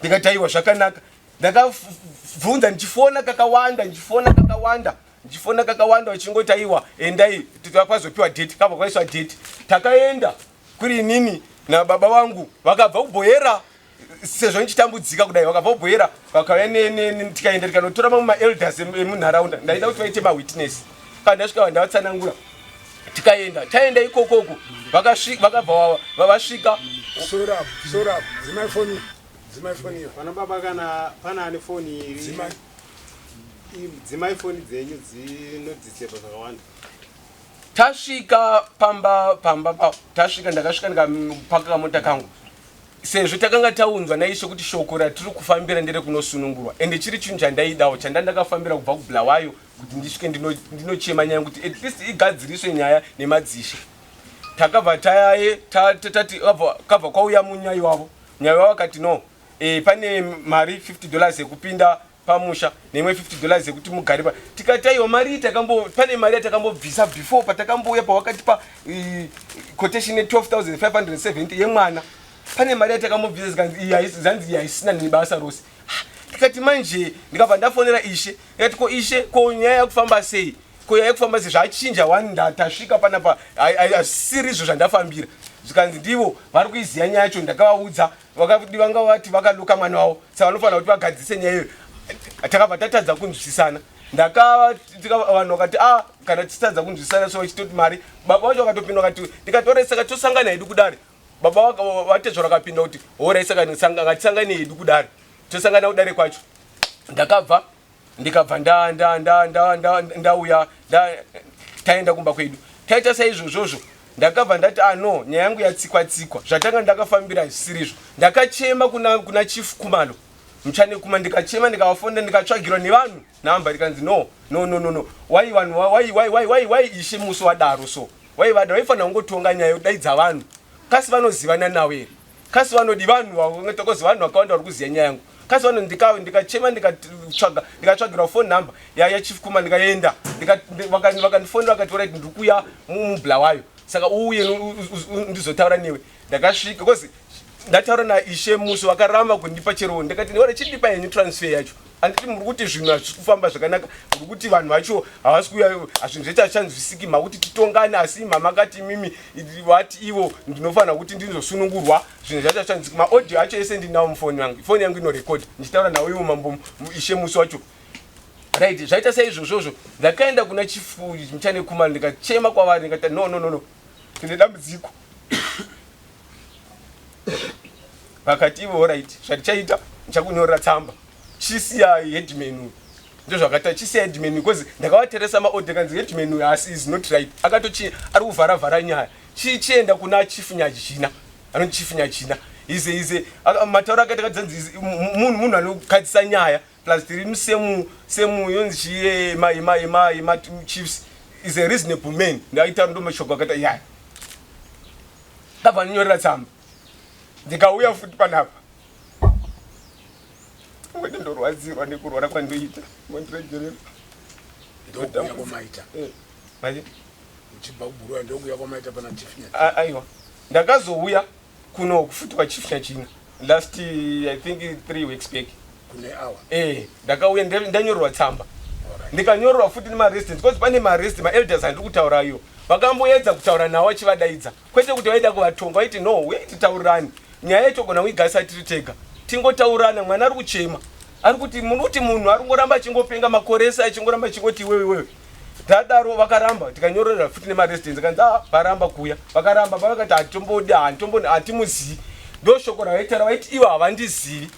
Ndikati, "Aiwa, zvakanaka." Ndakabvunza ndichifona kakawanda, ndichifona kakawanda, ndichifona kakawanda, vachingoti, "Aiwa, endai." Kwazopiwa date, kabva kwaiswa date. Takaenda kuri inini nababa vangu, vakabva kuBuhera, sezvo ndichitambudzika kudai, vakabva kuBuhera, vakauya, tikaenda, tikanotora mamwe maelders emunharaunda. Ndaida kuti vaite mawitness. Kana ndasvika, ndavatsanangura, tikaenda. Taenda ikokoko, vakabva vasvika. Sorry, sorry, dzimai foni, dzimai foni iyo. Vana baba, kana pana ane foni iri Dzimai. Dzimai foni dzenyu, dzinodisturba zvakawanda. Tasvika pamba tasvika, ndakasvika, ndikapaka kamota kangu, sezvo takanga taunzwa naishe kuti shoko ratiri kufambira nderekunosunungurwa. Ende chiri chinhu chandaidawo, chanda ndakafambira kubva kuBulawayo kuti ndisvike ndinochema nyaya, kuti at least igadziriswe nyaya nemadzishe. Takabva taye tati kabva kwauya munyai wavo. Nyai wavo akati, "No, pane mari $50 yekupinda pamusha neimwe $50 yekuti mugare pa." Tikati, "Aiwa, mari iyi pane mari yatakambobvisa before patakambouya, pawakatipa quotation ye12,570 yemwana, pane mari yatakambobvisa." Zikanzi, "Iyi zanzi iyi haisina nebasa rose." Ah, tikati manje, ndikabva ndafonera ishe, ndikati, "Ko ishe, ko nyaya yakufamba sei? Ko nyaya yakufamba sei? Zvachinja wani, tasvika panapa, hazvisiri izvo zvandafambira." Zvikanzi, "Ndivo vari kuiziva nyaya yacho. Ndakavaudza, vanga vati vakaloka mwana wavo, saka vanofanira kuti vagadzise nyaya iyoyo." Takabva tatadza kunzwisisana. Vanhu vakati, "A, kana tichitadza kunzwisisana so vachitoti mari." Baba vacho vakatopinda, vakati, ndikati, "Alright, saka tosangana hedu kudare." Baba vatezvara vakapinda kuti, "Alright, saka ngatisangane hedu kudare." Tosangana kudare kwacho. Ndakabva, ndikabva ndauya, taenda kumba kwedu. Taita saizvozvozvo, ndakabva ndati, "Ah, no, nyaya yangu yatsikwa tsikwa. Zvatanga ndakafambira zvisirizvo." Ndakachema kuna Chief Kumalo, muchane kuma. Ndikachema, ndikavafonera, ndikatsvagirwa nevanhu namba, ndikanzi, "No, no, no, no, no, wai vanhu, wai, wai, wai, wai, wai ishe musi wadaro so wai vadaro? Vaifanira kungotonga nyaya yodaidza vanhu kasi vanozivana nawo here? Kasi vanodi vanhu takozi vanhu vakawanda vari kuziva nyaya yangu kasi vano." Ndikachema, ndikatsvaga, ndikatsvagirwa phone number yaChief Kuma, ndikaenda, vakandifonera, vakati, "Alright, ndiri kuuya muBulawayo, saka uuye ndizotaura newe." Ndakasvika, because ndataura naishe Muso, vakaramba kundipa chero. Ndikati, "Ore, chindipa henyu transfer yacho." Handiti muri kuti zvinhu hazvisi kufamba zvakanaka, muri kuti vanhu vacho havasi kuuya, zvinhu zvecho hazvichanzwisiki, makuti titongane, asi mamakati imimi vati ivo ndinofanira kuti ndinzosunungurwa, zvinhu zvacho hazvichanzwisiki. Maaudio acho ese ndinawo mufoni yangu, foni yangu inorekodha ndichitaura nawo ivo mambo ishe musi wacho. Right, zvaita saizvozvozvo, ndakaenda kuna chief Muchanekumalo ndikachema kwavari, ndikati no, no, no, no, tine dambudziko. Vakati ivo right, zvatichaita ndichakunyorera tsamba, chisiya headman uyu. Ndozvakata chisiya headman because ndakavateresa maodha kanzi headman uyu asi is not right, akatochi ari kuvharavhara nyaya. Chichienda kuna chief Nyachina, anonzi chief Nyachina ize ize matauro akaita kadzanzi munhu anogadzisa nyaya, plus tiri musemu semu yonzi chiye ma ima ima ima chiefs is a reasonable man. Ndaita ndo mashoko akata yaya, ndabva ndinyorera tsamba, ndikauya futi panapa. Ngoti ndorwadzirwa nekurwara kwandoita, mondiregerera. Ndokuya kwamaita. Manje uchibva kuBuruwa ndokuya kwamaita pana chief Nyachina? Aiwa, ndakazouya kuno futi kwachief Nyachina last I think 3 weeks back. Kune awa? Ndakauya ndanyorerwa tsamba, ndikanyorerwa futi nemaresidents because pane maresident maelders andiri kutaura iyo vakamboedza kutaura nawo achivadaidza, kwete kuti vaida kuvatonga, vaiti no, uyai titaurirane nyaya yetogona kuigarisa tiri tega, tingotaurana. Mwana ari kuchema, ari kuti munoti munhu ari kungoramba achingopenga makore ese, achingoramba achingoti iwewe iwewe. Tadaro vakaramba, tikanyorera futi nemaresidents, kanzi ah, varamba kuuya, vakaramba vakati hatimbodi, hatimuzivi. Ndo shoko ravaitaura, vaiti ivo havandizivi.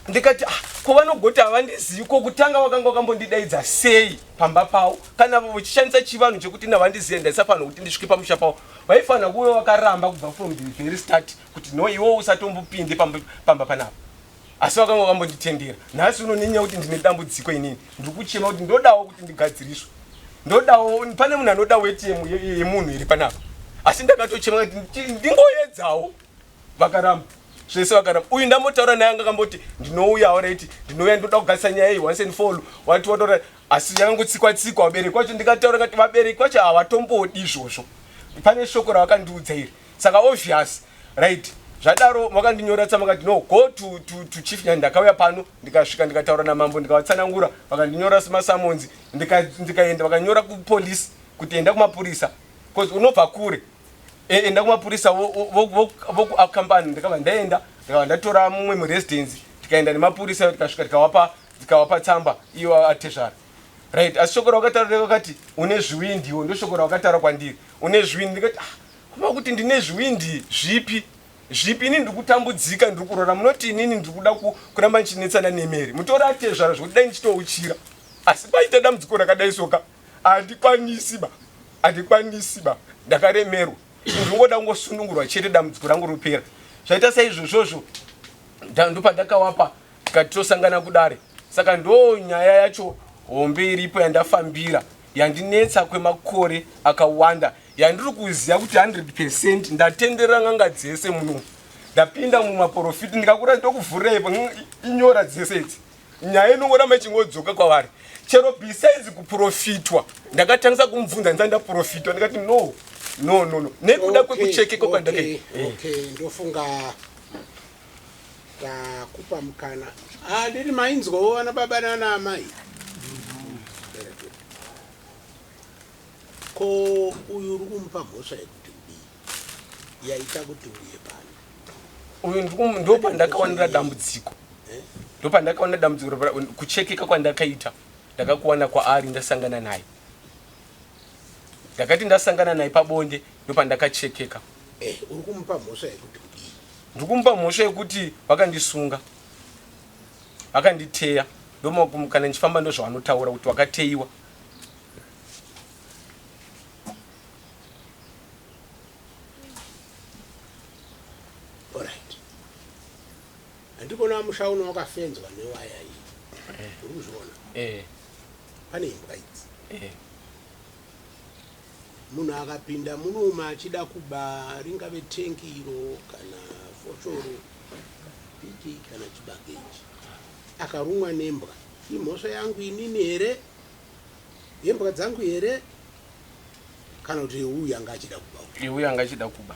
Ndikati ah, ko vanogoti havandizivi, ko kutanga vakanga vakambondidaidza sei pamba pavo? Kana vachishandisa chivanhu chekuti navandizive, ndaisafanira kuti ndisvike pamusha pavo. Vaifanira kuve vakaramba kubva from the very start kuti no, iwo usatombopinde pamba panapa, asi vakanga vakambonditendera. Nhasi uno nenyaya kuti ndine dambudziko, inini ndiri kuchema kuti ndodawo kuti ndigadziriswe, ndodawo pane munhu anoda weti yemunhu iri panapa, asi ndakatochema kuti ndingoedzawo, vakaramba zvese, vakaramba. Uyu ndambotaura naye, anga akamboti ndinouya, right, ndinouya, ndoda kugadzisa nyaya iyi once and for all, wati wataura, asi yakangotsikwa tsikwa. Vabereki vacho ndikataura kati vabereki vacho havatombodi izvozvo, pane shoko ravakandiudza iri. Saka obvious, right, zvadaro vakandinyora tsamba kati no, go to chief Nyani. Ndakauya pano, ndikasvika, ndikataura namambo, ndikavatsanangura, vakandinyora masummons, ndikaenda, vakanyora kupolisi kuti enda kumapurisa because unobva kure. Enda kumapurisa vokuakampani. Ndikabva ndaenda, ndikabva ndatora mumwe muresidence, tikaenda nemapurisa, tikasvika, tikavapa tsamba iyo atezvara. Right, asi shoko ravakataura vakati une zviwindiwo, ndo shoko ravakataura kwandiri, une zviwindi. Ndikati ah, kuma kuti ndine zviwindi zvipi zvipi? Inini ndiri kutambudzika, ndiri kurora, munoti inini ndiri kuda kuramba ndichinetsana nemeri mutori atezvara zvokuti dai ndichitouchira, asi paita dambudziko rakadai soka handikwanisi ba, handikwanisi ba, ndakaremerwa, ndingoda kungosunungurwa chete, dambudziko rangu ropera. Zvaita saizvozvozvo, ndopandakawapa, tikati tosangana kudare. Saka ndo nyaya yacho hombe iripo yandafambira, yandinetsa kwemakore akawanda, yandiri kuziva kuti 100% ndatenderera n'anga dzese muno, ndapinda mumaprofiti, ndikakura, ndokuvhurirai inyora dzese idzi, nyaya inongoramba ichingodzoka kwavari. Chero besides kuprofitwa, ndakatangisa kumubvunza ndisati ndaprofitwa, ndikati no, no, no, no, nekuda kwekuchekeka kwandakaita. Okay, ndofunga takupa mukana. Handiri mainzwawo vana baba nana amai? Very good. Ko uyu uri kumupa mhosva yekuti kudii yaita kuti uye pano? Uyu ndopandakawanira dambudziko. Eh? Ndopandakawana dambudziko kuchekeka kwandakaita ndakakuwana kwaari ndasangana naye. Ndakati ndasangana naye pabonde, ndopandakachekeka. Uri kumupa mhosva yekuti kudii? Ndiri kumupa mhosva yekuti vakandisunga, vakanditeya. Kana ndichifamba ndozvavanotaura kuti wakateiwa. Alright, handikuona musha uno wakafenzwa newaya iyi, uri kuzviona? Eh. Pane imbwa idzi. Eh. Munhu akapinda munoma achida kuba, ringave tengi iro kana foshoro, piki kana chibage ichi, akarumwa nembwa, imhosva yangu inini here, yembwa dzangu here, kana kuti uyu anga achida kuba? Uyu anga achida kuba.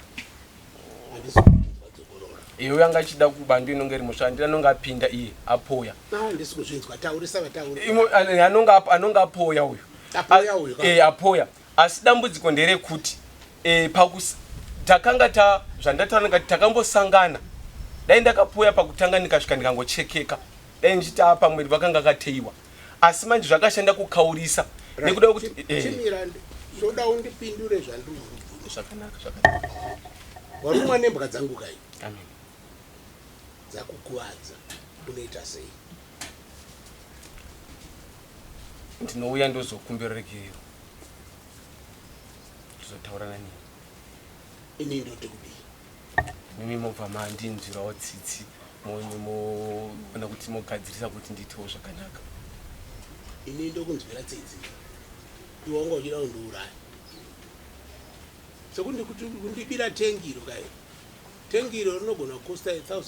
Handisi kunzwa, dzokorora. Iwe anga achida kuba ndo inonge iri mhosva andina anonge apinda iye apoya. Ah, ndisi kuzvinzwa taurisa vatauri. Anonge anonge apoya uyu. Apoya uyu. Eh apoya. Asi dambudziko nderekuti eh pakus takanga ta zvandataura ndikati takambosangana. Dai ndakapoya pakutanga ndikasvika ndikangochekeka. Dai ndichiti apa pamwe vakanga akateiwa. Asi manje zvakashanda kukaurisa. Nekuda kwekuti eh. Chimira ndoda undipindure zvandiri kukubvunza. Zvakanaka zvakanaka. Warumwa nembwa dzangu kai. Amen. Dzakukuvadza unoita sei? Ndinouya ndozokumbira regerero. Ndozotaura nani. Ini ndoti kudii? Mimi mobva mandinzwirawo tsitsi moona kuti mogadzirisa kuti ndiitewo zvakanaka. Ini ndokunzwira tsitsi. Iwe wanga uchida kundiuraya. Sekuti kundibira tengi iro kai. Tengi iro rinogona kukosta $1000.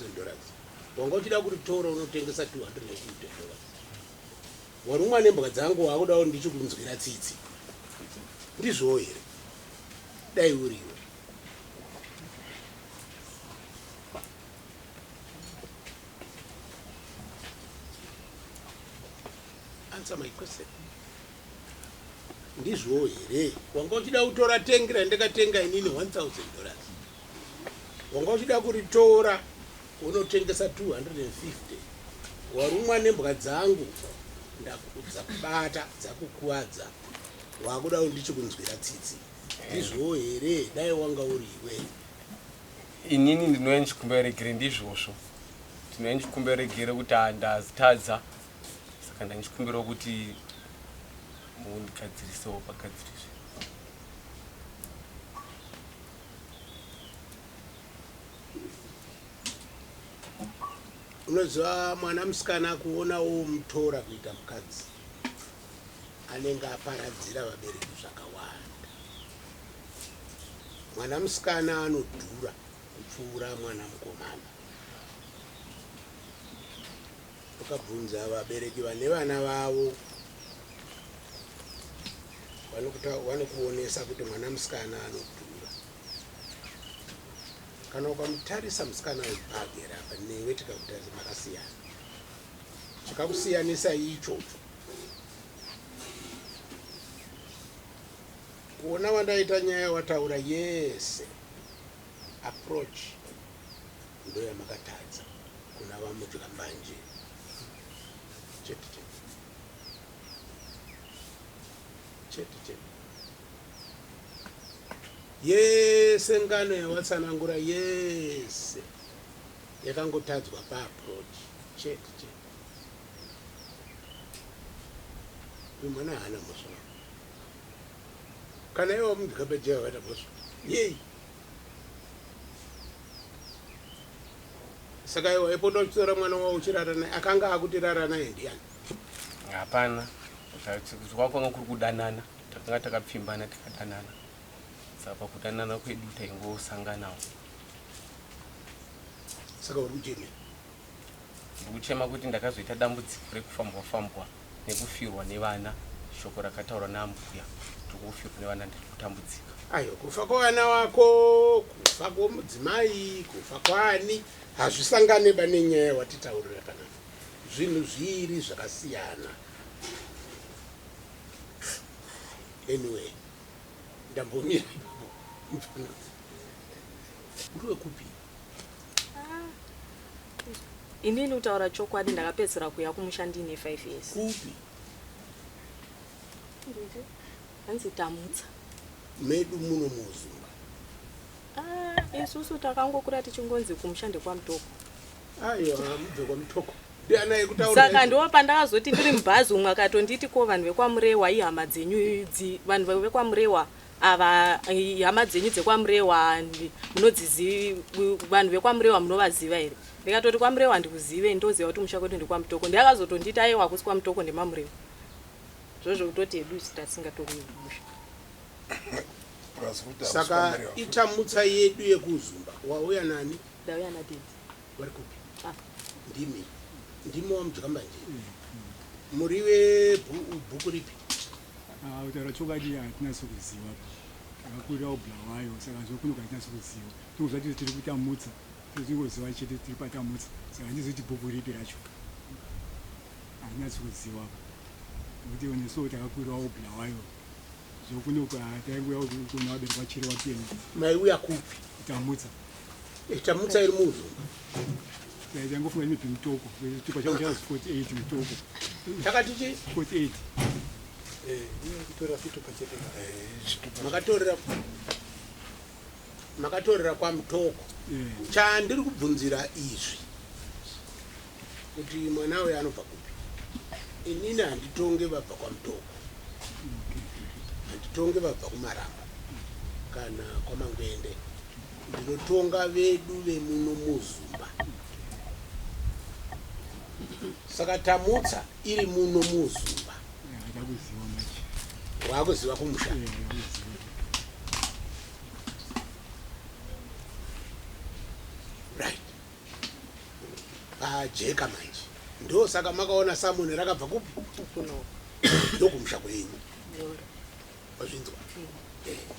Wanga uchida kuritora unotengesa $250. Warumwa nembwa dzangu wakuda kuti ndichikunzwira tsitsi. Ndizvowo here? Dai uriwe. Answer my question. Ndizvowo here? Wanga uchida kutora tengi randakatenga inini $1000. Wanga uchida kuritora unotengesa 250. Warumwa nembwa dzangu dzakubata dzakukuvadza wakuda kuti ndichikunzwira tsitsi. Ndizvowo here? Dai wanga uri iwe. Inini ndinouya ndichikumbira regere ndizvozvo. Ndinouya ndichikumbira regere kuti handazitadza. Saka ndandichikumbirawo kuti mundigadzirisewo pagadziriswe. Unoziva mwana musikana kuona womutora kuita mukadzi anenge aparadzira vabereki zvakawanda. Mwana musikana anodhura kupfuura mwana mukomana. Ukabvunza vabereki vane vana vavo vanokuonesa kuti mwana musikana anodhura. Kana ukamutarisa musikana uyu paagere apa newe tikakutarisa makasiyana. Chakakusiyanisa ichocho kuona wandaita nyaya wataura yese approach ndoyamakatadza kuna vamudya mbanje chete chete chete chete yese ngano yawatsanangura yese yakangotadzwa paapproach chete chete uyu mwana haana mhosva kana iwe wamudya mbanje wakaita mhosva yei Saka iwe waipota uchitora mwana wavo uchirara naye akanga akuti rara naye ndiani? Hapana. Kwakanga kuri kudanana, takanga takapfimbana tikadanana. Saka pakudanana kwedu taingosanganawo. Saka uri kuchemei? Ndiri kuchema kuti ndakazoita dambudziko rekufambwa fambwa nekufirwa nevana shoko rakataurwa naambuya ndiri kufirwa nevana ndiri kutambudzika. Ayo kufa kwevana wako kufa kwomudzimai kufa kwaani hazvisangane ba nenyaya watitaurira panapa zvinhu zviiri zvakasiyana anyway ndambomira ipapo mfana uri wekupi Inini kutaura chokwadi ndakapedzisira kuuya kumusha ndiine 5 years. Kupi? Hanzi Tamutsa. Medu muno muUzumba. Ah, isusu takangokura tichingonzi kumusha ndekwaMutoko. Aiwa, mubve kwaMutoko. Ndiana yekutaura. Saka ndo pandakazoti ndiri mubhazi umwe akatonditi ko vanhu vekwaMurewa ihama dzenyu idzi, vanhu vekwaMurewa ava hama dzenyu dzekwaMurewa munodziziva vanhu vekwaMurewa munovaziva here ndikatoti kwaMurewa handikuzive ndoziva kuti musha kwedu ndekwaMutoko ndiakazotonditi aiwa hakusi kwaMutoko ndemaMurewa zvozvo kutoti hedu isu tatisingatokuyi musha saka itamutsa yedu yekuzumba wauya nani ndauya nadedi vari kupi ah. ndimi ndimi wamudya mbanje muri vebhuku ripi Ah, kutaura chokwadi hatina sokuziva takakurira kubulawayo saka zvokuno hatina sokuziva tongozva tiri tiri kuita mutsa. Tingoziva chete tiri patamutsa saka handizivi kuti bhuku ripi racho handinyatsi kuziva nekuti nesuwo takakwirawo Bulawayo zvokuno tainguya kuna vabereki vachiri vapenyu. Maiuya kupi? Tamutsa. Tamutsa iri muUzumba. Tangofunga maybe Mutoko, chitupa changu chazi 48 Mutoko. Chakati chi? 48. Kutora chitupa chete. Makatorera kwaMutoko. Chandiri kubvunzira izvi kuti mwana uyu anobva kupi. Inini handitonge vabva kwaMutoko, handitonge vabva kuMaramba kana kwaMangwende. Ndinotonga vedu vemuno muZumba. Saka Tamutsa iri muno muZumba. Ndakuziva manje. Waakuziva kumusha. Ndakuziva. Right, pajeka manje. Ndo saka makaona samoni rakabva kupi? Kuno. Ndokumusha kwenyu. Wazvinzwa?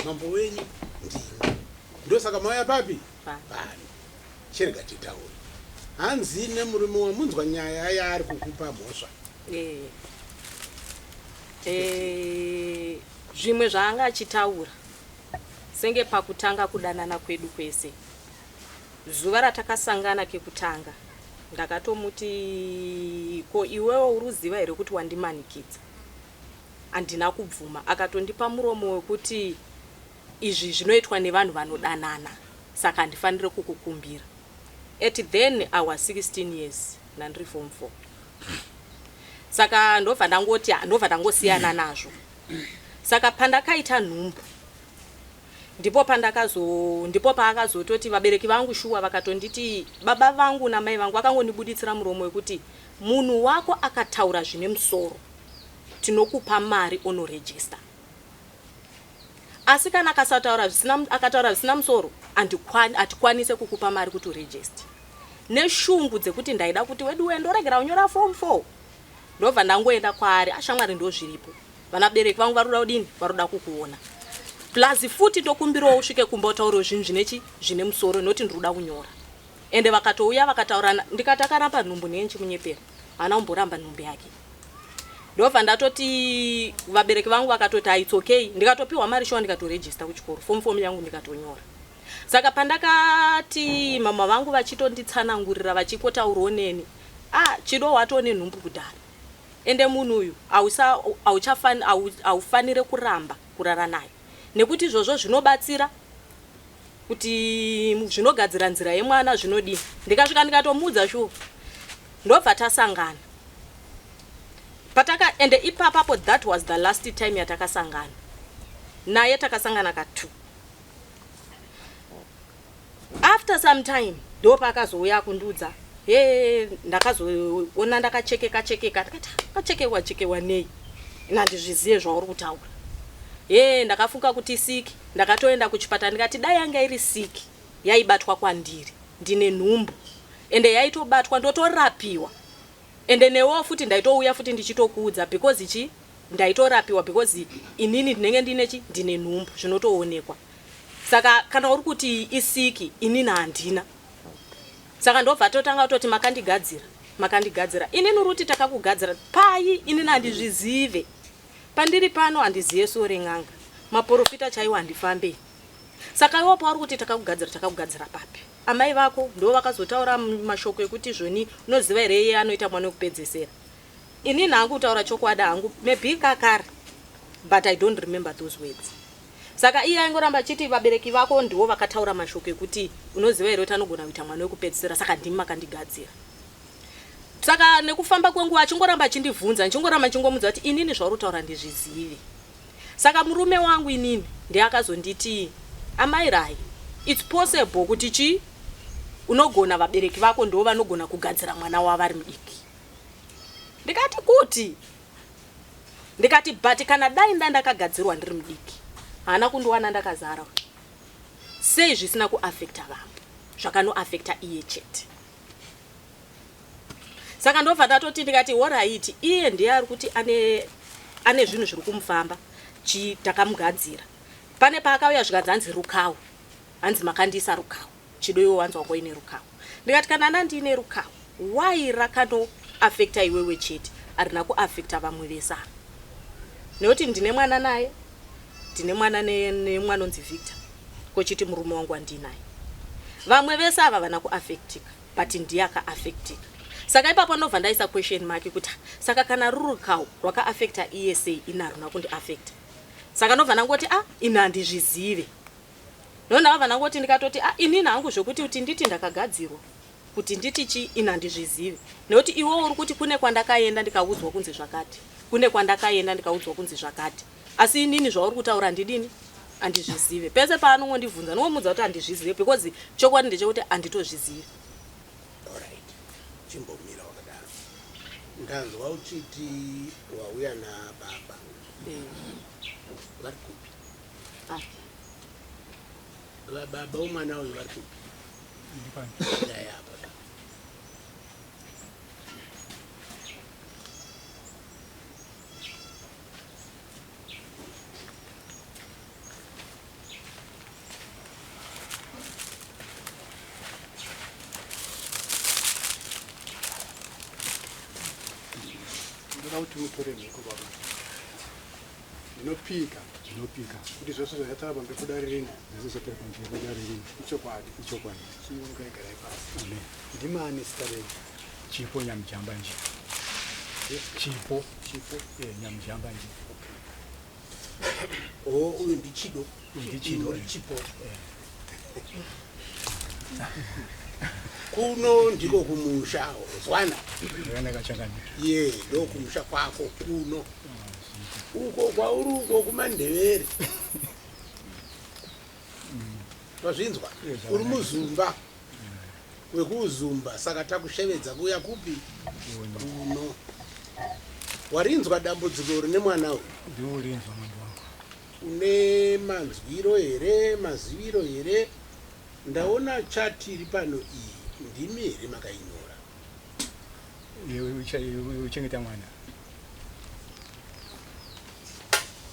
Mambo wenyu ndini. Ndosaka mauya papi? Pano. Pano. Chirega titaure. Hanzi nemurume wamunzwa nyaya yaari kukupa mhosva. Zvimwe zvaanga achitaura senge pakutanga kudanana kwedu kwese, zuva ratakasangana kekutanga, ndakatomuti, "Ko iwewo uri kuziva here kuti wandimanikidza? Handina kubvuma." Akatondipa muromo wekuti izvi zvinoitwa nevanhu vanodanana, saka handifaniri kukukumbira. At then I was 16 years, nandiri form 4. Saka ndobva ndangoti ndobva ndangosiyana nazvo. Saka pandakaita nhumbu, ndipo paakazototi vabereki vangu shuwa vakatonditi, baba vangu namai vangu vakangondibuditsira muromo wekuti munhu wako akataura zvine musoro, tinokupa mari onoregister, asi kana akasataura zvisina, akataura zvisina musoro, hatikwanise kukupa mari kuti uregister. Neshungu dzekuti ndaida kuti wedu ndoregera kunyora form 4, ndobva ndangoenda kwaari, "Ashamwari, ndo zviripo, vanabereki vangu vari kuda kudini, vari kuda kukuona, plus futi ndokumbirawo usvike kumba utaurewo zvinhu zvinechi zvine musoro, nekuti ndiri kuda kunyora." Ende vakatouya vakataurana, ndikati akaramba nhumbu neye nchimunyepera, haana kumboramba nhumbu yake. Ndobva ndatoti vabereki vangu vakatoti, "Its okay." Ndikatopiwa mari shuwa, ndikatoregister kuchikoro, form 4 yangu ndikatonyora. Saka pandakati mama vangu vachitonditsanangurira, vachikotaurawo neni, "Ah, Chido, watone nhumbu kudhara, ende munhu uyu haufanire kuramba kurara naye, nekuti izvozvo zvinobatsira kuti zvinogadzira nzira yemwana, zvinodini." Ndikasvika ndikatomuudza shuwa, ndobva tasangana pataka. Ende ipapapo that was the last time yatakasangana naye. Takasangana ka2. After some time ndo paakazouya kundiudza, "He, ndakazoona ndakachekeka chekeka." Ndikati, "Kachekekwa chekewa nei? Nandizvizive zvauri kutaura." "He, ndakafunga kuti siki, ndakatoenda kuchipatara." Ndikati, "Dai yanga iri siki, yaibatwa kwandiri ndine nhumbu, ende yaitobatwa ndotorapiwa, ende newewo futi ndaitouya futi ndichitokuudza, because chi ndaitorapiwa, because inini ndinenge ndine chi ndine nhumbu, zvinotoonekwa. Saka kana uri kuti isiki, inini handina." Saka ndobva totanga kutoti, "Makandigadzira, makandigadzira." "Inini uri kuti takakugadzira pai? Inini handizvizive. Pandiri pano handiziye suo ren'anga, maprofita chaiwo handifambei. Saka iwo pauri kuti takakugadzira, takakugadzira papi?" Amai vako ndo vakazotaura mashoko ekuti zvoni, "Unoziva here iye anoita mwana wekupedzesera?" Inini hangu, kutaura chokwadi hangu, maybe kakare, but I don't remember those words. Saka iye aingoramba achiti vabereki vako ndiwo vakataura mashoko ekuti, "Unoziva here kuti anogona kuita mwana wekupedzisira? Saka ndimi makandigadzira." Saka nekufamba kwenguva achingoramba achindibvunza, ndichingoramba ndichingomudza kuti inini zvauri kutaura ndizvizive. Saka murume wangu inini ndiye akazonditi, "Amai Rai, it's possible kuti chi unogona vabereki vako ndo vanogona kugadzira mwana wavo ari mudiki." Ndikati kuti, ndikati, "But kana dai ndakagadzirwa ndiri mudiki, haana kundiwana ndakazara. Sei zvisina kuaffecta vamwe, zvakanoaffecta iye chete?" Saka ndobva ndatoti, ndikati, "Alright, iye ndiye ari kuti ane zvinhu zviri kumufamba, chi takamugadzira." Pane paakauya zvikanzi, hanzi rukawu, hanzi makandiisa rukawu. Chido iwe wanzwa koine rukawo. Ndikati kana ndandiine rukawo why rakanoafecta iwewe chete harina kuafecta vamwe vese ava nekuti ndine mwana naye ndine mwana nemwana onzi Victor kochiti murume wangu wandinaye vamwe vese ava vana kuafectika but ndiye akaafectika saka ipapo ndobva ndaisa question mark kuti saka kana ruri rukawo rwakaafecta iye sei ini haruna kundiafecta saka ndobva ndangoti a ah, ini handizvizive ndonda ndangoti ndikatoti a ah, inini hangu zvekuti kuti nditi ndakagadzirwa kuti nditi chi ini handizvizive nekuti iwe uri kuti kune kwandakaenda ndikaudzwa kunzi zvakati kune kwandakaenda ndikaudzwa kunzi zvakati asi inini zvauri kutaura handidini handizvizive pese paanongondibvunza ndingomuudza kuti handizvizive because chokwadi ndechekuti handitozvizive Alright, chimbomira wakadaro. Ndanzwa uchiti wauya nababa. Eh. Vari kupi? Ah. Baba womwana uyu vari kupi? Ndiri pano. Dai apa. Ndoda kuti mutore mhiko baba. Ndinopika. Ndinopika. Kuti zvose zvandataura pamberi pedare rino. Zvose zvataura pamberi pedare rino. Ichokwadi. Ichokwadi. Chimukai garai pasi. Amen. Ndimani zita renyu? Chipo Nyamujamba nje. Chipo. Chipo. Eh, Nyamujamba nje. Okay. Oh, uyu ndichido. Ndichido. Uri chipo. Kuno ndiko kumusha, zwana. Zvakanaka changamire. Ye, ndokumusha kwako kuno. Uko kwauri uko kumandevere. Wazvinzwa? Uri muzumba. Wekuzumba saka takushevedza kuuya kupi? Kuno. Warinzwa dambudziko rine mwana uyu? Ndinorinzwa mambo wangu. Une manzwiro here, maziviro here? Ndaona chati iri pano iyi, ndimi here makainyora? Uchengeta mwana.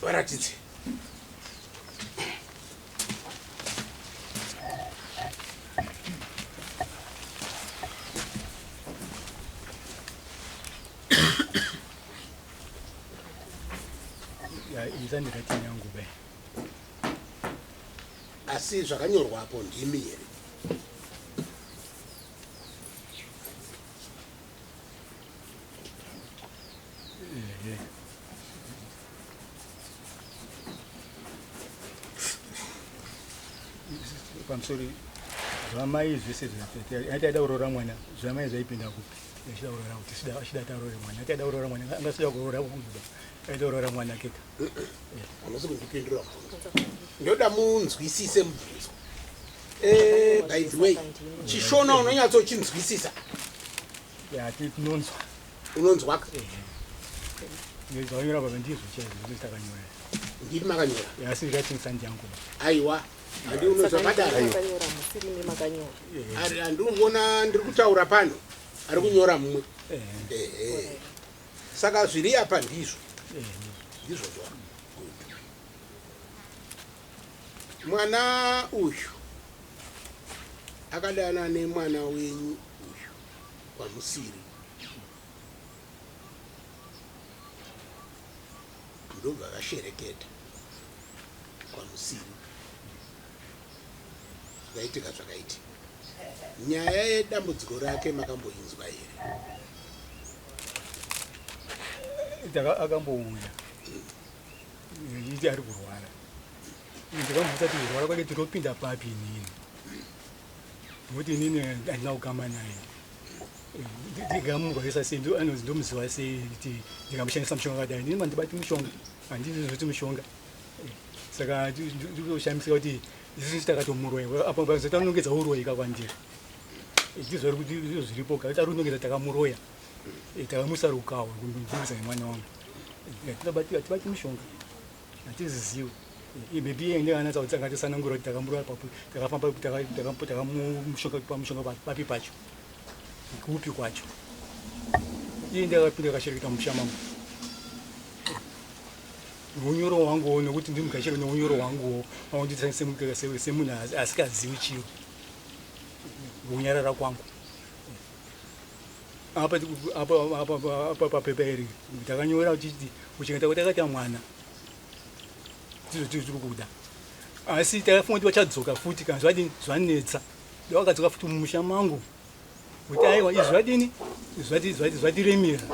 Varatidze. Isandirating yangu be. Asi zvakanyorwapo ndimi here? Pamusoro zvamai zvese aitaida kuroora mwana zvamai zvaipinda kupi achida kuroora kuti achida taroore mwana ataida kuroora mwana angasida kuroora kuba aida kuroora mwana keka hamusi kundipindura mubvunzo ndoda munzwisise mubvunzo eh, by the way chishona unonyatsochinzwisisa tinonzwa unonzwaka zvakanyora baba ndizvo chaizvo ndizvo takanyora ndiri makanyora asi ndikachengesa ndiyangu aiwa handi unozvakadaro handiri kuona ndiri kutaura pano ari kunyora mumwe saka zviri apa ndizvo ndizvo zva mwana uyu akadana nemwana wenyu uyu kwamusiri ndobva vashereketa kwamusiri zvakaitika zvakaitika nyaya yedambudziko rake makamboinzwa here akambouya iti ari kurwara ndikamubvunza kuti kurwara kwake tinopinda papi inini nokuti inini handina kukama naye ndingamurwarisa sei anonzi ndomuziva sei kuti ndingamushandisa mushonga wakadai inini mandibati mushonga handizi zvoti mushonga saka ndikushamisika kuti isusu takatomuroya apo pazotanongedza uroyi ka kwandiri ndizvo ndizvo zviripo ka tarunongedza takamuroya takamusa rukawo kundibvisa nemwana wangu hatibati mushonga hatiziziwe maybe iye ndiye anatsa kuti akatisanangura kuti takamuroya papi takafamba takamushonga pamushonga papi pacho kupi kwacho iye ndiye akapinda akashereketa musha mangu neunyoro hwanguwo nekuti ndimugashire neunyoro hwanguwo wangondita semunhu asikazivi chiro. Ngokunyarara kwangu apa apa apa apa papepa iri takanyora uchiti kuchengeta kwatakaita mwana ndizvo tiri tiri kuda asi takafunga kuti vachadzoka futi kana zvadini zvanetsa vakadzoka futi mumusha mangu kuti aiwa izvi zvadini zvatiremera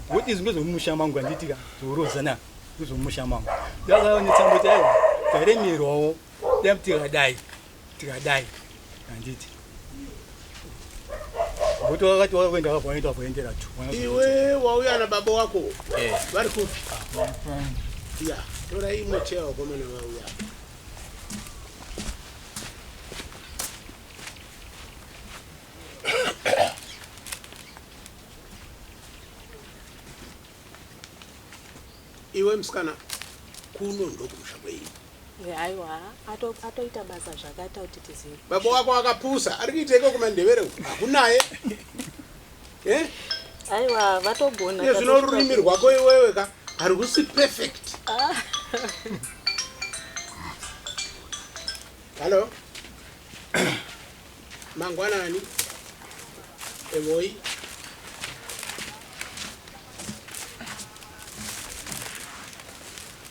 kuti izvi ndezvemumusha mangu handitika zvorodzana ndezvemumusha mangu ndakaonetsa kuti aiwa taremerwawo dai tikadai tikadai handiti ngokuti wakati wakaenda wakaenda wakaendera tu iwe wauya nababa wako eh. vari kupi ya tora imwe cheya wakomana vauya iwe musikana kuno ndokumusha kwei Aiwa, atoita basa zvakaita kuti tizive. Baba wako akapusa, ari kuita iko kumandevere uko. Hakunaye. Eh? Aiwa, vatogona. Iye zvino rurimi rwako iwewe ka harusi perfect. Ah. Hello. Mangwanani. Evoi.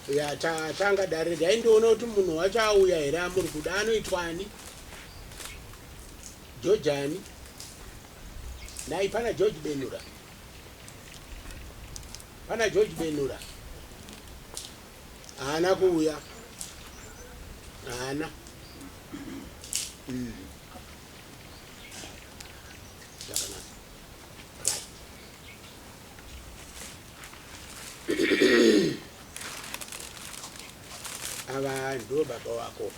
Ya tanga dare regai ndione kuti munhu wacho auya here amuri kuda anoitwani George ani nhai pana George Benura pana George Benura haana kuuya haana mm. Zvakanaka right ava ndo baba wako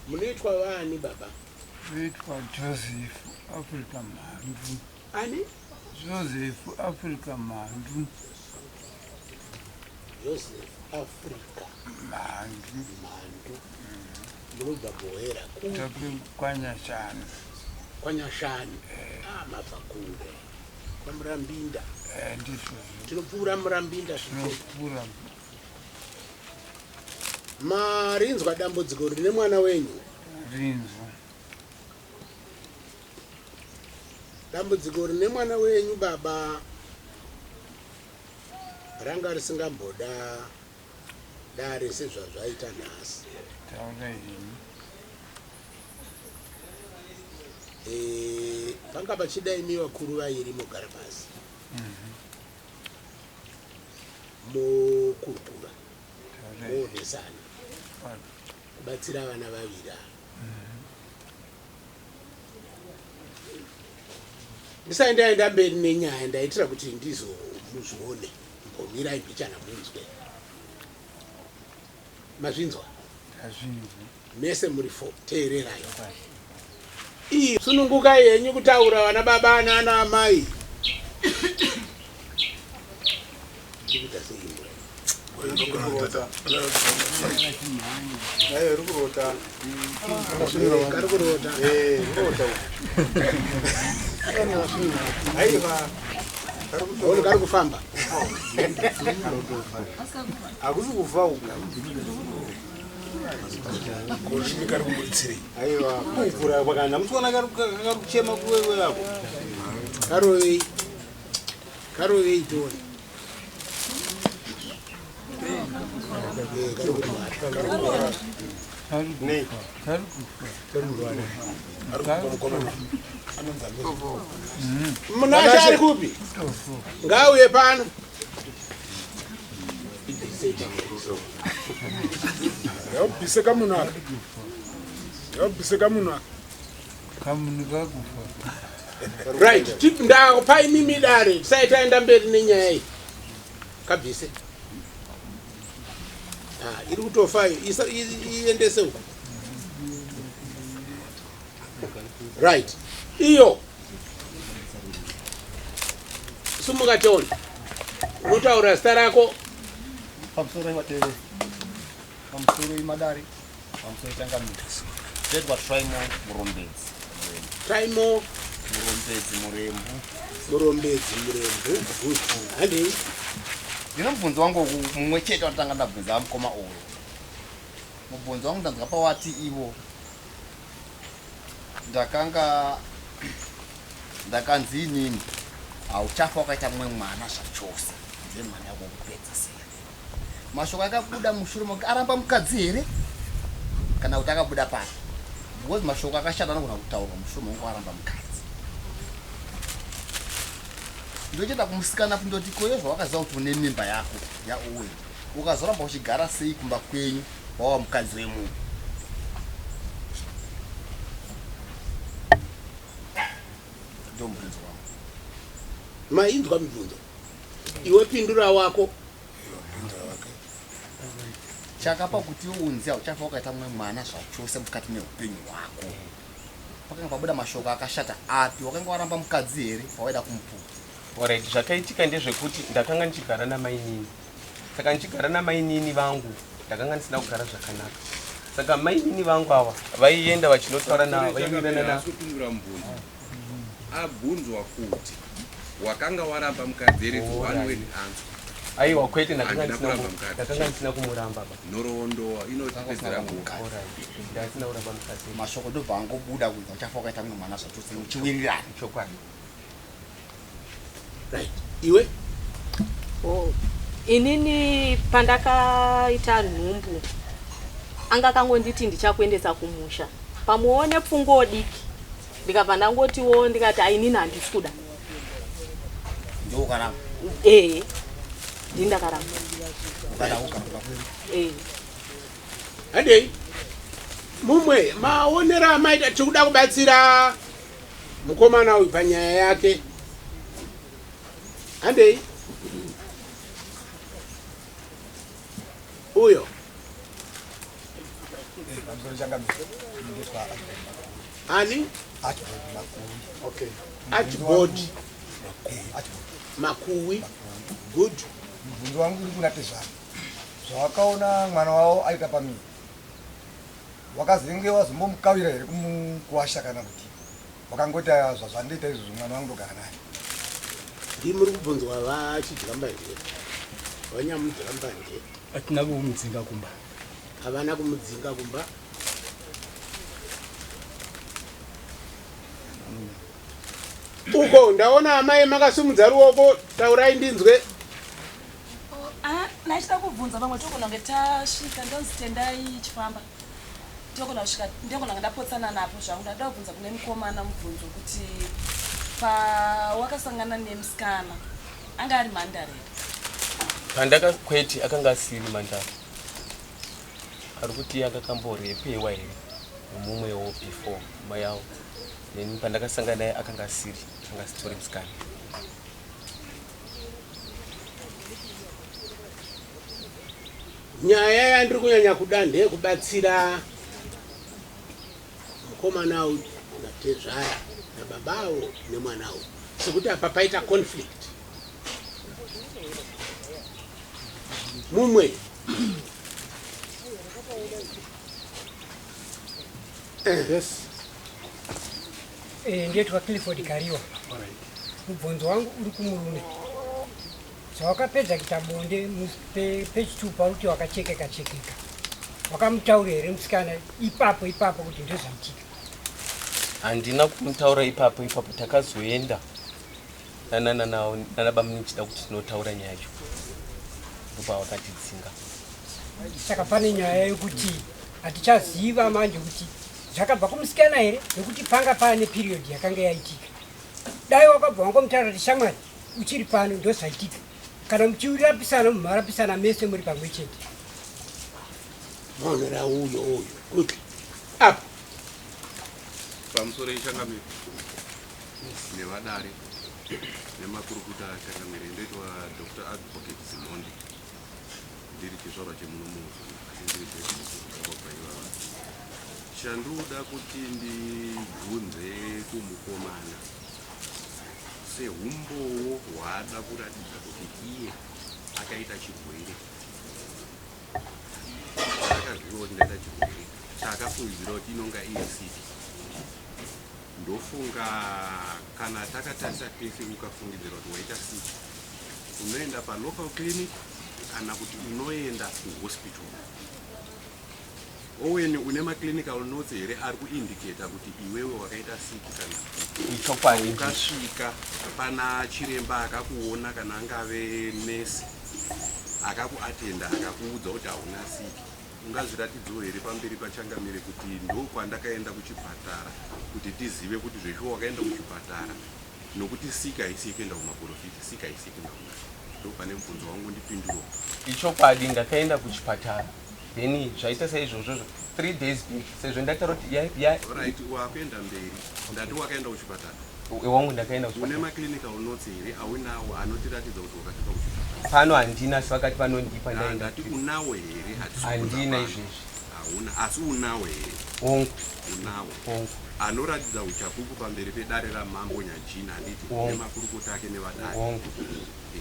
munoitwa vani baba Noitwa Joseph Africa Mhandu. Ani? Joseph Africa Mhandu. Joseph Africa Mhandu. Mhandu. Munobva Buhera kupi? Tabve kwaNyashani. KwaNyashani. Eh. Ah, mabva kure. KwaMurambinda. Eh, ndizvozvo. Tinopfuura Murambinda. Tinopfuura. Marinzwa dambudziko rine mwana wenyu? Rinzwa. Dambudziko rine mwana wenyu baba ranga risingamboda dare sezvazvaita nhasi. Taura henyu. Eh, panga pachida imi vakuru vairi mogara pasi mokurukura moonesana kubatsira vana vaviri ava. Ndisai ndaenda mberi nenyaya ndaitira kuti ndizo muzvione. Mbomirai mbichana munzwe. Mazvinzwa? Tazvinzwa. Mese muri fo teererai. Iyi sunungukai henyu kutaura vana baba nana amai. Ndikuita sei imbwa? Kari kurota. Ona kari kufamba. Hakusi kufa uku. Koshimi kari kumuritsirei. Aiwa, kuvhura pakana. Musi kari kuchema kuwewe apo. Karovei. Karovei tione. Munashe ari kupi? Ngauye pano. Ngabvise kamunhu aka. Ngabvise kamunhu aka. Kamunhu kakufa. Right, tip ndakupa imimi dare tisai taenda mberi nenyaya iyi. Kabvise. Ah, iri kutofa iyo. Isa iendese uko. Right. Iyo. Sumuka tione. Unotaura zita rako. Pamusoro ivateveri. Pamusoro imadare. Pamusoro changamire. Ndetwa Trimo Murombedzi. Trimo Murombedzi Murembu. Murombedzi Murembu. Good. Handei. Ndine mubvunzo wangu mumwe chete wandotanga ndabvunza mukoma uyu. Mubvunzo wangu ndanzwa pawati ivo ndakanga ndakanzi inini hauchafa wakaita mumwe mwana zvachose ndiye mwana yako wekupedzisira. Mashoko akabuda mushure mokunge aramba mukadzi here kana kuti akabuda papi? Because mashoko akashata anogona kutaurwa mushure mokunge waramba mukadzi. Ndochenda kumusikana kundoti koyo zvawakaziva kuti une mimba yako yaOwen ukazoramba uchigara sei kumba kwenyu wava mukadzi wemunhu? Ndomubvunzo wangu. Mainzwa mibvunzo? Iwe pindura wako. Chakapa kuti unzi hauchafa wakaita mumwe mwana zvachose mukati meupenyu hwako. Pakanga pabuda mashoko akashata api? Wakanga waramba mukadzi here pawaida kumuputa? Alright, zvakaitika ndezvekuti ndakanga ndichigara namainini. Saka ndichigara namainini vangu ndakanga ndisina kugara zvakanaka. Saka mainini vangu ava vaienda vachinotaura navo vaiwirirana na kupindura mubvunzo. Abvunzwa kuti wakanga waramba mukadzi here, it's one word answer. Aiwa kwete, ndakanga Handina ndisina kuramba ku- mukadzi. ndakanga ndisina kumuramba ba. Nhoroondo inotipedzera nguva. Alright, ndasina kuramba mukadzi. Mashoko ndobva angobuda kunzi hauchafa wakaita mumwe mwana zvachose muchiwirirana. Chokwadi. Right. Iwe? Oh, inini pandakaita nhumbu anga akangonditi ndichakuendesa kumusha pamwewo nepfungo diki ndikabva ndangotiwo ndikati ainini handisi kuda. Ndokaramba? Ee, ndini ndakaramba. Ukada kugara kumba kwenyu? Ee. Handei. Mumwe maonero amaita tikuda kubatsira mukomana uyu panyaya yake. Handei. Uyo. Pamusoro changamire, ndinoitwa Archibald Makuwi. Ani? Archibald Makuwi. Okay. Archibald Archibald Makuwi. Good. Mubvunzo wangu uri kuna tezvara. Zvawakaona mwana wavo aita pamiri, wakazenge wazombomukawira here kumukuwasha kana kuti wakangoti zvazvandoita izvozvo mwana wangu ndogara naye? Ndimuri kubvunzwa vachidyambanje. Vanyamudyambanje. Hatina kumudzinga kumba. Havana kumudzinga kumba. Uko ndaona amai makasimudza ruoko, taurai ndinzwe. Ah, ndachida kubvunza pamwe togona kunge tasvika ndonzi tendai chifamba togona kusvika ndogona kunge ndapotsana napo zvangu. Ndada kubvunza kune mukomana mubvunzo kuti pawakasangana nemusikana anga ari mhandara here? Pandaka kwete, akanga asiri mhandara. Ari kuti iye akakamborepewa here nemumwewo before mai avo? Neni pandakasangana naye akanga asiri, akanga asitori musikana. Nyaya yandiri kunyanya kuda ndeyekubatsira mukomana uyu natezvara nababawo nemwana uyu, sekuti apa paita conflict. Mumwe. Yes. Ndiyetwa Clifford Kariwa. Mubvunzo wangu uri kumurume. Zvawakapedza kuita bonde page 2 paruti wakachekeka chekeka. Wakamutaura here musikana ipapo ipapo kuti ndozvaitika? Handina kumutaura ipapo ipapo, takazoenda nana bamunichida kuti tinotaura nyaya yacho, ndopavakatidzinga. Saka pane nyaya yekuti hatichaziva manje kuti zvakabva kumusikana here, nekuti panga paane period yakanga yaitika. Dai wakabva wangomutaura kuti shamwari uchiri pano ndozvaitika. Kana muchirapisana mumarapisana mese muri pamwe chete. Maonera uyo uyo. Quickly. Apa. Pamusoro ichangamire nevadare nemakurukuta achangamire, ndoitwa Dr Advocate Zimondi, ndiri chizvarwa chemuno muZulu asi ndiri bhebva chandoda kuti ndibvunze kumukomana sehumbowo hwaada kuratidza kuti iye akaita chirwere, akaziva kuti ndaita chirwere chaakafungidzira kuti inonga iri siki. Ndofunga kana takatarisa tese, ukafungidzira kuti waita siki. Unoenda palocal clinic kana kuti unoenda kuhospital? Owen, une maclinical notes here ari kuindicata kuti iwewe wakaita siki kana Ichokwadi. Ukasvika pana chiremba akakuona kana angave nesi akakuatenda akakuudza kuti hauna siki, ungazviratidzawo here pamberi pachangamire kuti ndokwandakaenda kuchipatara, kuti tizive kuti zveshuwa wakaenda kuchipatara, nokuti siki haisi yekuenda kumaprofita, siki haisi yekuenda kunani? Ndo pane mubvunzo wangu, ndipinduro. Ichokwadi, ndakaenda kuchipatara, then zvaita saizvozvozvo 3 days back, sezvo ndataura kuti Right, wakuenda mberi. Ndati wakaenda kuchipatara. Wangu, ndakaenda Une kuchipatara. Maclinical notes here aunawo anotiratidza kuti wakasvika kuchipatara? Pano handina, asi vakati vanondipa. Ah, Ndaenda. Ndati unawo here? Hatisi kubvunza Handina pano. izvezvi. Hauna, asi unawo here? Hongu. Unawo Hongu. anoratidza uchapupu pamberi pedare ramambo Nyajina, handiti? Hongu. Nemakurukota ake nevadare. Hongu.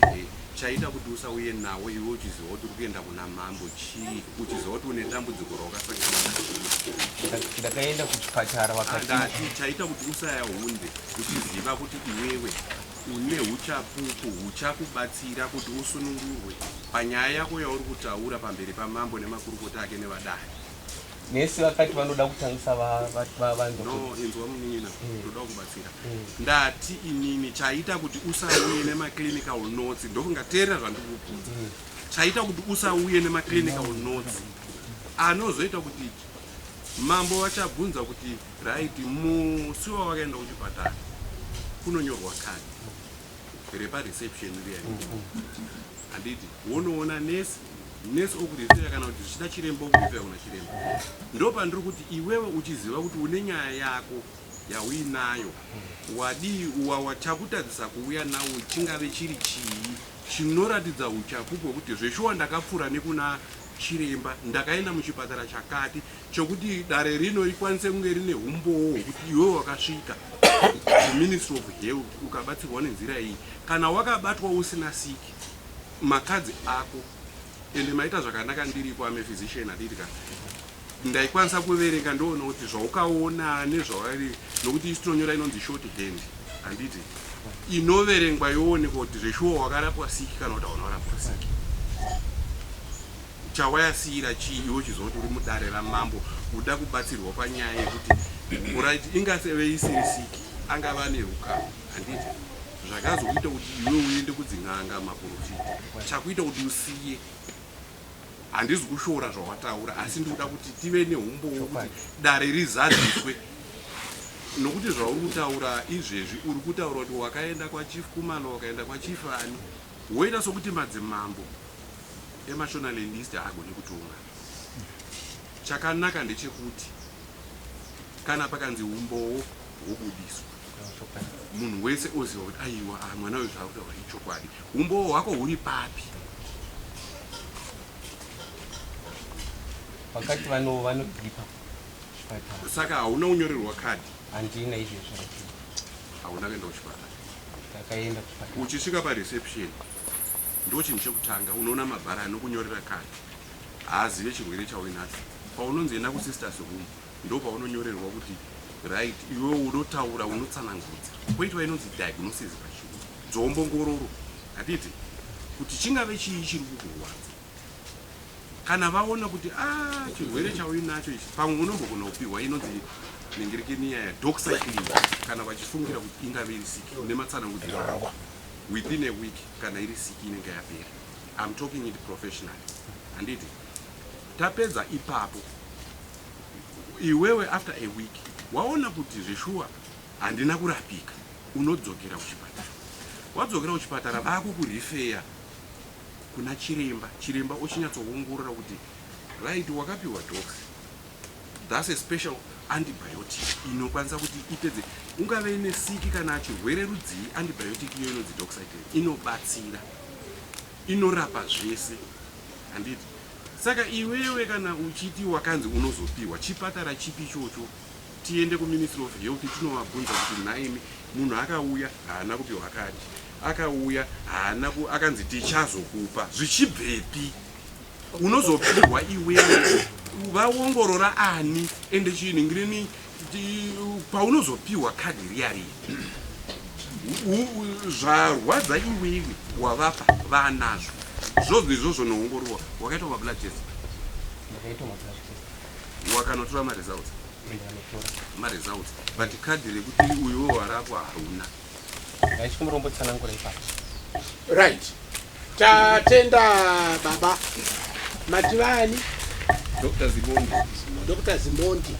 Ehe, chaita kuti usauye nawo iwe uchiziva kuti uri kuenda kuna mambo chii, uchiziva kuti une dambudziko rawakasangana naro? Ndakaenda kuchipatara, vakati Ndati chaita kuti usayahunde uchiziva kuti iwewe une uchapupu huchakubatsira kuti usunungurwe panyaya yako yauri kutaura pamberi pamambo nemakurukota ake nevadare. Nesi vakati vanoda kutangisa vanhu. No, inzwa munin'ina, ndoda kubatsira. Ndati inini chaita kuti usauye nemaclinical notes, ndokunga teerera zvandikukudza, chaita kuti usauye nemaclinical notes anozoita kuti mambo vachabvunza kuti, right, musi wawakaenda kuchipatara kunonyorwa kadi repareception riya, handiti? Wonoona nesi, nesi okurefera kana kuti zvichida chiremba okurefera kuna chiremba. Ndo pandiri kuti iwewe uchiziva kuti une nyaya yako yauinayo, wadii wachakutadzisa kuuya nawo? Chingave chiri chii chinoratidza uchapupu hwekuti zveshuwa ndakapfuura nekuna chiremba, ndakaenda muchipatara chakati, chokuti dare rino rikwanise kunge rine umbowo hwekuti iwewe wakasvika kuMinistry of Health ukabatsirwa nenzira iyi? Kana wakabatwa usina siki, makadzi ako, ende maita zvakanaka ndiripo, am a physician, handiti? Ka ndaikwanisa kuverenga ndoona kuti zvaukaona nezvauri, nokuti isu tinonyora inonzi short hand, handiti? Inoverengwa yoonekwa kuti zveshuwa wakarapwa siki kana kuti hauna kurapwa siki. Chawayasiyira chii iwe uchiziva kuti uri mudare ramambo, uda kubatsirwa panyaya yekuti, right, ingaseve isiri siki, angava neukama, handiti? Zvakazokuita kuti iwe uende kudzin'anga, maprofita, chakuita kuti usiye? Handizi kushora zvawataura, asi ndikuda kuti tive neumbowo kuti dare rizadziswe, nokuti zvauri kutaura izvezvi, uri kutaura kuti wakaenda kwaChief Kumalo, wakaenda kwaChief ani, woita sokuti madzimambo eMashonaland East haagoni kutonga. Chakanaka ndechekuti kana pakanzi umbowo hwobudiswa, munhu wese oziva kuti aiwa, ah, mwana uyu zvaari kutaura ichokwadi. Umbowo hwako huri papi? Vakati vanodipa kuchipatara. Saka hauna kunyorerwa kadhi? Handina izvezvi. Hauna kuenda kuchipatara? Ndakaenda kuchipatara. Uchisvika pareception, ndo chinhu chekutanga unoona mabhara anokunyorera kadhi, haazive chirwere chauinacho. Paunonzi enda kusisters room, ndo paunonyorerwa kuti, right, iwewe unotaura, unotsanangudza, kwoitwa inonzi diagnosis pachirungu, dzombongororo, hatiti, kuti chingave chii chiri kukurwadza. Kana vaona kuti a chirwere chauinacho ichi, pamwe unombogona kupiwa inonzi nengirikeniya yadoxycycline kana vachifungira kuti ingave iri siki, nematsanangudziro. Within a week, kana iri siki, inenge yapera. I'm talking it professionally, handiti? Tapedza ipapo, iwewe after a week waona kuti zveshuwa handina kurapika, unodzokera kuchipatara. Wadzokera kuchipatara, vakukurifeya kuna chiremba. Chiremba uchinyatsoongorora kuti, right, wakapiwa dox, that's a special antibiotic inokwanisa kuti ipedze ungave nesiki kana chirwere rudzii. Antibiotic iyo inonzi doxycycline inobatsira, inorapa zvese, handiti? Saka iwewe kana uchiti wakanzi unozopiwa, chipatara chipi ichocho? Tiende kuMinistry of Health tinovabvunza kuti, nhaimi, munhu akauya haana kupiwa kadi, akauya haana akanzi tichazokupa, zvichibvepi? Unozopiwa iwewe vaongorora ani? Ende chinhingirini, paunozopiwa kadhi riya riya. Zvarwadza iwewe wavapa vanazvo zvozvo izvozvo noongororwa wakaitwa mablood test wakanotora maresults maresults but kadhi rekuti uyo warapwa hauna. Ndaichikumurombo-tsanangura ipapo. Right. Tatenda baba. Mati vani? Dr. Zimondi. Dr. Zimondi.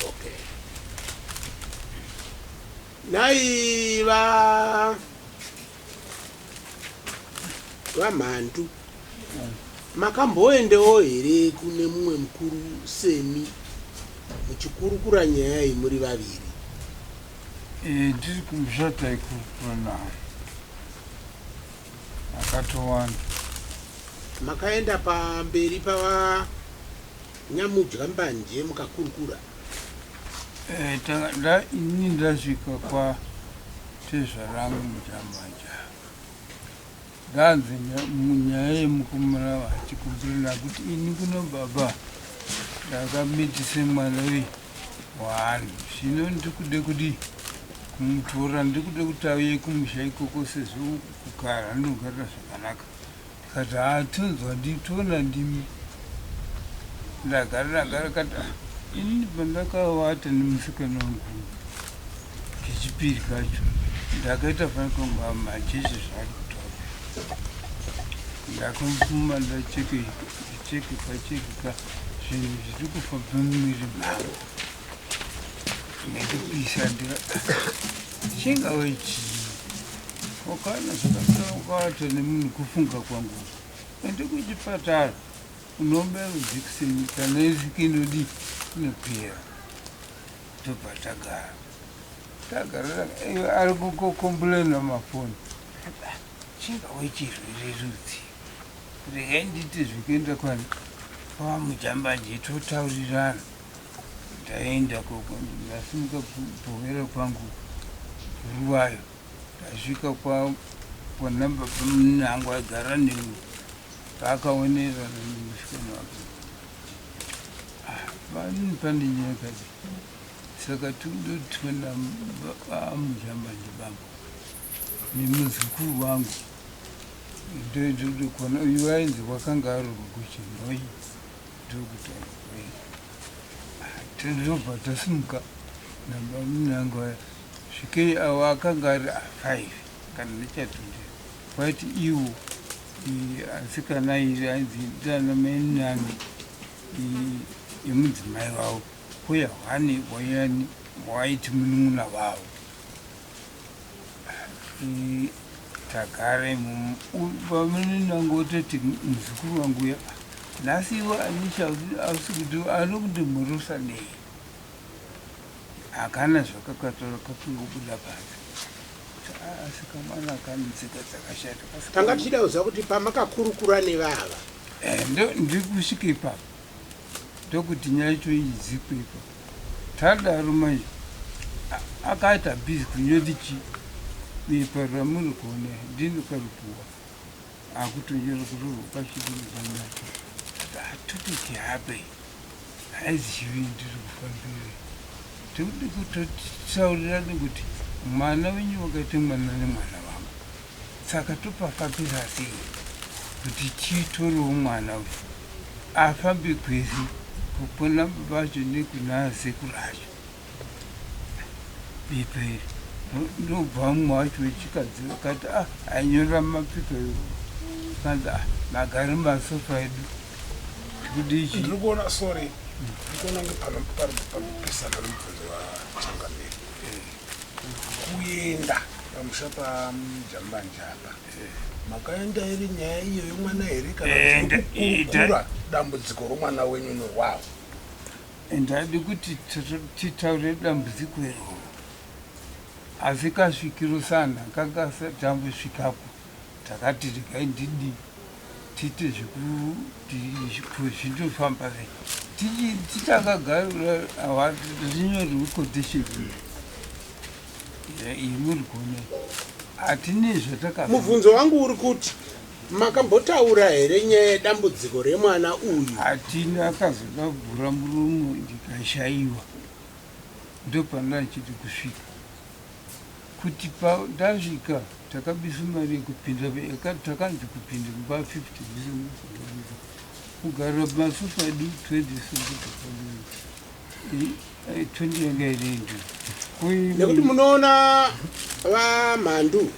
Okay. Nhai va VaMhandu makamboendewo here kune mumwe mukuru semi muchikurukura nyaya iyi muri vaviri? Eh, ndiri kumusha taikurukura naye akatowanda. Makaenda pamberi pava Nyamudya mbanje mukakurukura. Eh, nda, ini ndasvika kwa tezvara angu Mujambanja. Ndanzi nyaya yemukomana vachikumbirana kuti ini kuno baba ndakamitise mwana uyu waanhu zvino ndikude kudi kumutora ndikude kuti auye kumusha ikoko sezvo kugara ndinogara zvakanaka Ndikati haa tonzwa nditoona ndimi. Ndagara ndagara kati ah, inini pandakavata nemusikana wangu kechipiri kacho ndakaita fanika kunga macheche zvaari kutaura. Ndakamupfuma ndacheke chekeka chekeka zvinhu zviri kufamba mumwiri mangu nekupisa ndika chingave chii Wakana zvakasara ukavata nemunhu kufunga kwangu. Ende kuchipatara unobewa jekiseni kana isvike inodii inopera. Tobva tagara. Tagara ari kukomplaina mafoni. Chingave chirwere rudzii. Regai ndiite zvekuenda kwani kwaMujambanje totaurirana. Ndaenda koko ndasimuka kubhowera kwangu ruwayo. Ndasvika kwa kwanamba pamunangu aigara neni paakaonerana nemusikana wake. Ah, pani pane nyaya kati saka tondotona amujambanje bambo nemuzukuru wangu ndokuona uyu wainzi wakanga arurwa kuchinhoyi ndokutaura kwei tindobva tasimuka nabamunangu aya svikei avo akanga ari afive kana nechatundira kwaiti iwo asikana iri ainzi ndana mainani yemudzimai wavo kuya hwani wayani waiti munun'una wavo Tagara imomo pamunenge wototi muzukuru wangu uya nhasi iwe Anisha hausi kuti anokundimhorosa nei hakana zvakakataura kakungobuda panze asi kamwana kane tsika dzakashata tanga tichida kuziva kuti pamakakurukura nevava eh, ndiri kusvika ipapo ndokuti nyaya yacho idzikwe ipapo Tadaro manje akaita busy kunyoti chi bepa ramuri kuona ndini karipuwa akutonyora kurorwa kwachidimuzana hatupiki hape haizivi ndiri kufambira tikuti kutotaurirana kuti mwana wenyu wakaita mwana nemwana wangu saka topafambira sei kuti tiitorewo mwana uyu afambe kwese kupona vacho nekuna sekuru acho bepa iri ndobva mumwe wacho wechikadzi vakati ah ainyora mapepa iwo kanzi ah magari masofa edu tikudichi ndiri kuona sorry ndiri kuona kunge pano pari kupesana nomubvunzo wachangamire kuenda pamusha pamujambanja apa makaenda iri nyaya iyo yomwana here kana kukurukura dambudziko romwana wenyu norwavo ndadi kuti titaure dambudziko iroro asi kasvikiro sana kakasatambosvikako takati regai ndidi tiite zvekuti zvindofamba sei tichakagarira rinyorwe quotation iyi muri kuona hatine zvataka mubvunzo wangu uri kuti makambotaura here nyaya yedambudziko remwana uyu hatina akazoda kuvhura muromo ndikashaiwa ndopanda ndichiti kusvika. Kuti pa ndasvika takabisa mari yekupinda takanzi kupinda mumba 50 kugara masofa edu 20 20 yanga iri nekuti munoona vamhandu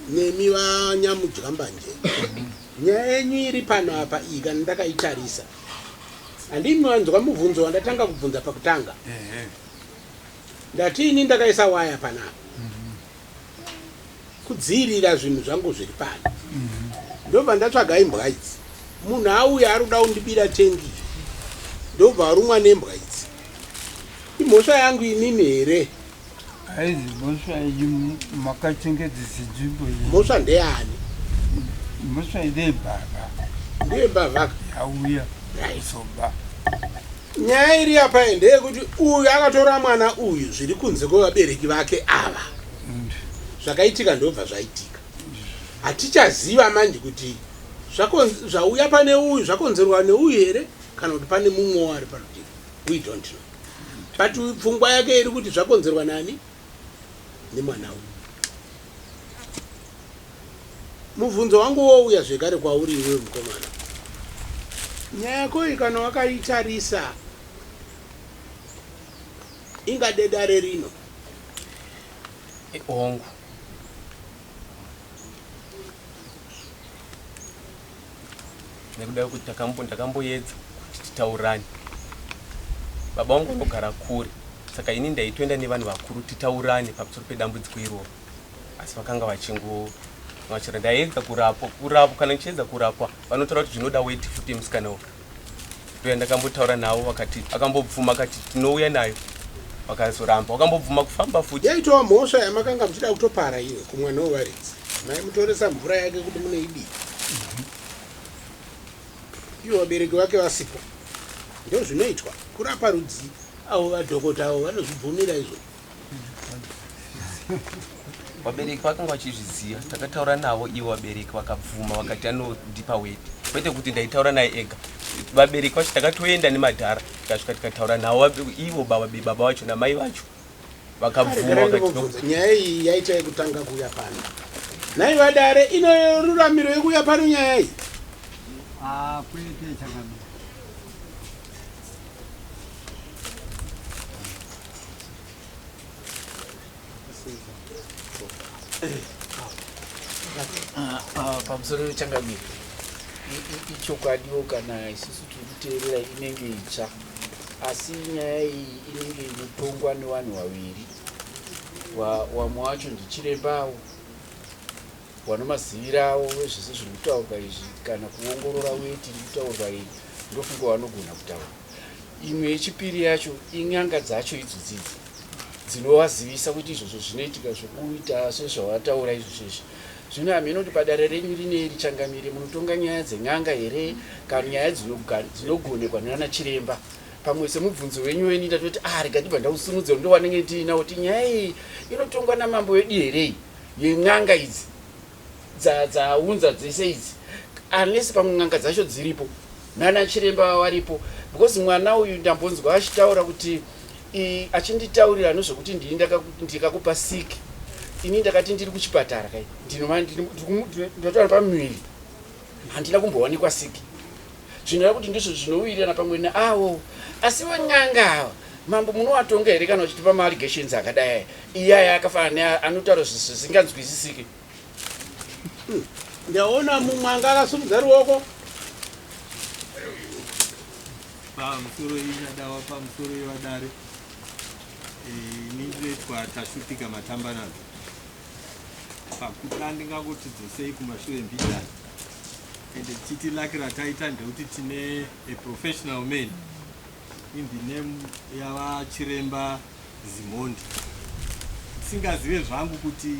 nemi vanyamudyambanje nyaya yenyu iri pano apa iyi kana ndakaitarisa handini manzwa mubvunzo wandatanga kubvunza pakutanga ndati ini ndakaisa waya panapa kudziirira zvinhu zvangu zviri pano ndobva ndatsvaga imbwa idzi munhu auya ari kuda kundibira tengi ndobva arumwa nembwa idzi imhosva yangu inini here haizi mhosva yenyu makachengetedza nzvimbo iyi mhosva ndeyani mhosva ndeyembavha ndeyembavha yauya kuzoba nyaya iri apa iyi ndeyekuti uyu akatora mwana uyu zviri kunze kwevabereki vake ava zvakaitika ndobva zvaitika hatichaziva manje kuti zvauya pane uyu zvakonzerwa neuyu here kana kuti pane mumwewo ari parutivi we don't know but pfungwa yake iri kuti zvakonzerwa nani nemwana uyu mubvunzo wangu wouya zvekare kwauri iwewe mukomana nyaya yako iyi kana wakaitarisa ingade dare rino hongu nekuda kwekuti ndakamboedza kuti titaurane baba vangu vanogara kure saka ini ndaitoenda nevanhu vakuru titaurane pamusoro pedambudziko iroro asi vakanga vachingo vachira ndaedza kurapwa kurapwa kana ndichiedza kurapwa vanotaura kuti zvinoda weti futi yemusikana uyu ndoya ndakambotaura navo vakati akambobvuma akati tinouya nayo vakazoramba wakambobvuma kufamba futi Yaitova mhosva yamakanga muchida kutopara iwe kumwana wevaridzi. Maimutoresa mvura yake kuti munoidii. Ivo vabereki vake vasipo. Ndozvinoitwa. Kurapa rudzii? Avo vadhokota avo vanozvibvumira izvo. Vabereki vakanga vachizviziva takataura navo ivo vabereki vakabvuma vakati anondipa weti kwete kuti ndaitaura naye ega vabereki vacho takatoenda nemadhara tikasvika tikataura navo ivo baba baba vacho namai vacho vakabvuma vakati nyaya iyi yaita yekutanga kuuya pano nhai vadare ino ruramiro yekuuya pano nyaya iyi ah, kwete chakamira Ah, ah, pamusoro changamire ichokwadiwo kana isusu tiri kuteerera inenge itsva asi nyaya iyi inenge inotongwa nevanhu vaviri wamwe wacho ndichirembawo wanomazivirawo wezvese zviri kutaurwa izvi kana kuongorora weti iri kutaurwa iyi ndofunga wanogona kutaura Imwe yechipiri yacho in'anga dzacho idzodzidzi dzinovazivisa kuti izvozvo zvinoitika zvokuita sezvawataura izvozvo izvi. Zvino hameno kuti padare renyu rineri changamire munotonga nyaya dzen'anga here kana nyaya dzinogonekwa nana chiremba. Pamwe semubvunzo wenyu weni ndatoti ah rega ndibva ndausimudza ndowanenge ndiinawo kuti nyaya iyi inotongwa namambo wedu here iyi yen'anga idzi dzaunza dzese idzi unless pamwe n'anga dzacho dziripo nana chiremba varipo because mwana uyu ndambonzwa achitaura kuti achinditaurira nezvekuti ndini ndikakupa sick ini ndakati ndiri kuchipatara kai ndinotaura pamuviri handina kumbowanikwa sick zvinoreva kuti ndizvo zvinowirirana pamwe neavo asi ven'anga ava mambo munovatonga here kana uchitipa maaligations akadai aya iyaya akafanana neanotaura zvisinganzwisisiki Ndaona mumwe anga akasimudza ruoko. Pamusoro inyadawa pamusoro yevadare eh, ini ndinoitwa Tashupika Matambanadzo. Pakuda ndingangoti dzosei kumashure mbijana ende tichiti laki rataita ndekuti tine a professional man in the name yavachiremba Zimondi. Ndisingazive zvangu kuti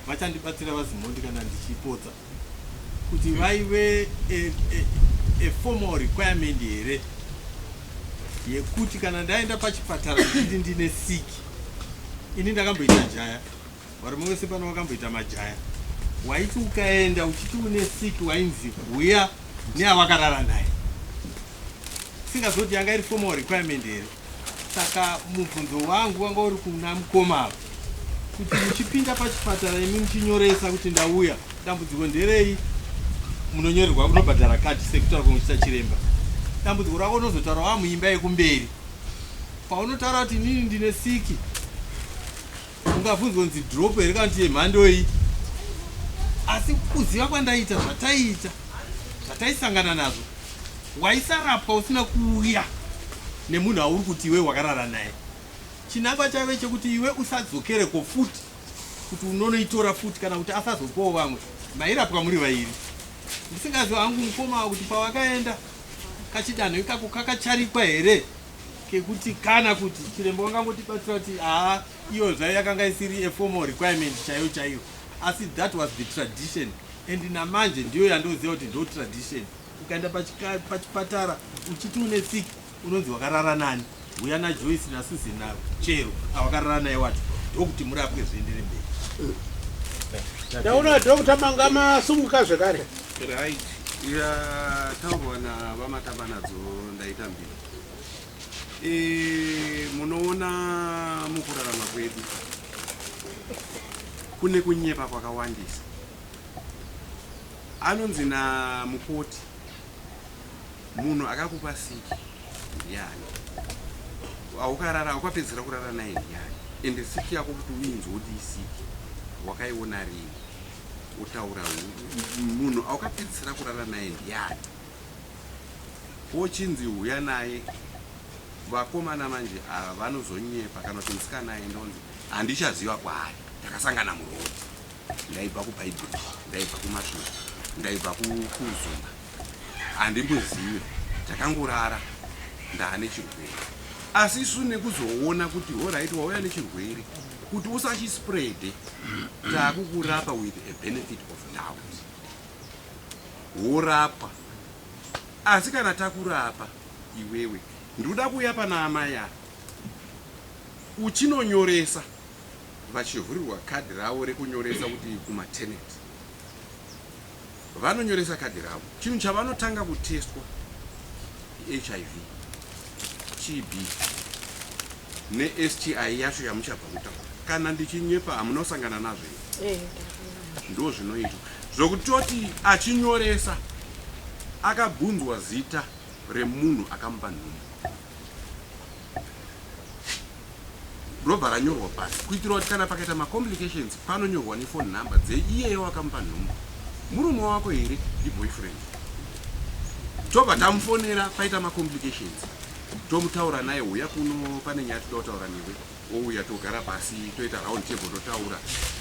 vachandibatsira vaZimondi kana ndichipotsa kuti vaive a, a, a formal requirement here yekuti kana ndaenda pachipatara ndichiti ndine sick ini ndakamboita jaya varume vese pano vakamboita majaya waiti ukaenda uchiti une sick wainzi huya neawakarara naye singazoti yanga iri formal requirement here saka mubvunzo wangu wanga uri kuna mukoma ava Kuti muchipinda pachipatara imi muchinyoresa kuti ndauya, dambudziko nderei, munonyorerwa kunobhadhara kadhi sekutaura kwemuchita chiremba. Dambudziko rako unozotaura wamuimba yekumberi. Paunotaura kuti inini ndine siki, ungabvunzwa kunzi drop here kana kuti yemhandoi. Asi kuziva kwandaita zvataiita, zvataisangana nazvo, waisarapwa usina kuuya nemunhu auri kuti iwe wakarara naye. Chinangwa chaive chekuti iwe usadzokereko futi kuti unonoitora futi kana kuti asazopawo vamwe. Mairapwa muri vairi. Ndisingazive hangu mukoma ava kuti pavakaenda kachidanho ikako kakacharikwa here kekuti kana kuti chiremba wangangotibatsira kuti haa iyo zvayo yakanga isiri a formal requirement chaiyo chaiyo asi that was the tradition and namanje ndiyo yandoziva kuti ndo tradition. Ukaenda pachipatara uchiti une sick unonzi wakarara nani huya naJoyce naSusan nachero awakarara naye wacho ndokuti murapwe zviendere mberi. Ndaona Doctor manga masumuka zvekare. Right. Yataurwa navaMatamanadzo ndaita mbiri. E, munoona mukurarama kwedu kune kunyepa kwakawandisa. Anonzi namukoti Munhu akakupa siki ndiani? Aukarara aukapedzisira kurara naye ndiani? Ende siki yako kuti uinzwe kuti isiki wakaiona rini? Wotaura munhu aukapedzisira kurara naye ndiani? Wochinzi huya naye vakomana manje ava vanozonyepa kana kuti musikana aenda onzi handichaziva kwaari takasangana muroad ndaibva kubhaibheri ndaibva kumasvingo ndaibva kuzumba handimbozive takangorara ndaane chirwere asi isu nekuzoona kuti horait wauya nechirwere kuti usachispreade takukurapa with a benefit of doubt worapwa asi kana takurapa iwewe ndikuda kuuya pana amai ava uchinonyoresa vachivhurirwa kadhi ravo rekunyoresa kuti kumateneti Vanonyoresa kadhi ravo. Chinhu chavanotanga kutestwa iHIV, TB neSTI yacho yamuchabva kutaura. Kana ndichinyepa hamuna kusangana nazvo here? Ndo zvinoitwa. Zvokutoti achinyoresa akabvunzwa zita remunhu akamupa nhumbu. Robva ranyorwa pasi kuitira kuti kana pakaita macomplications panonyorwa nephone number dzeiyeyo wakamupa nhumbu. Murume wako here iboyfriend? Tobva tamufonera paita macomplications tomutaura naye huya kuno pane nyaya toda kutaura newe ouya togara pasi toita round table totaura.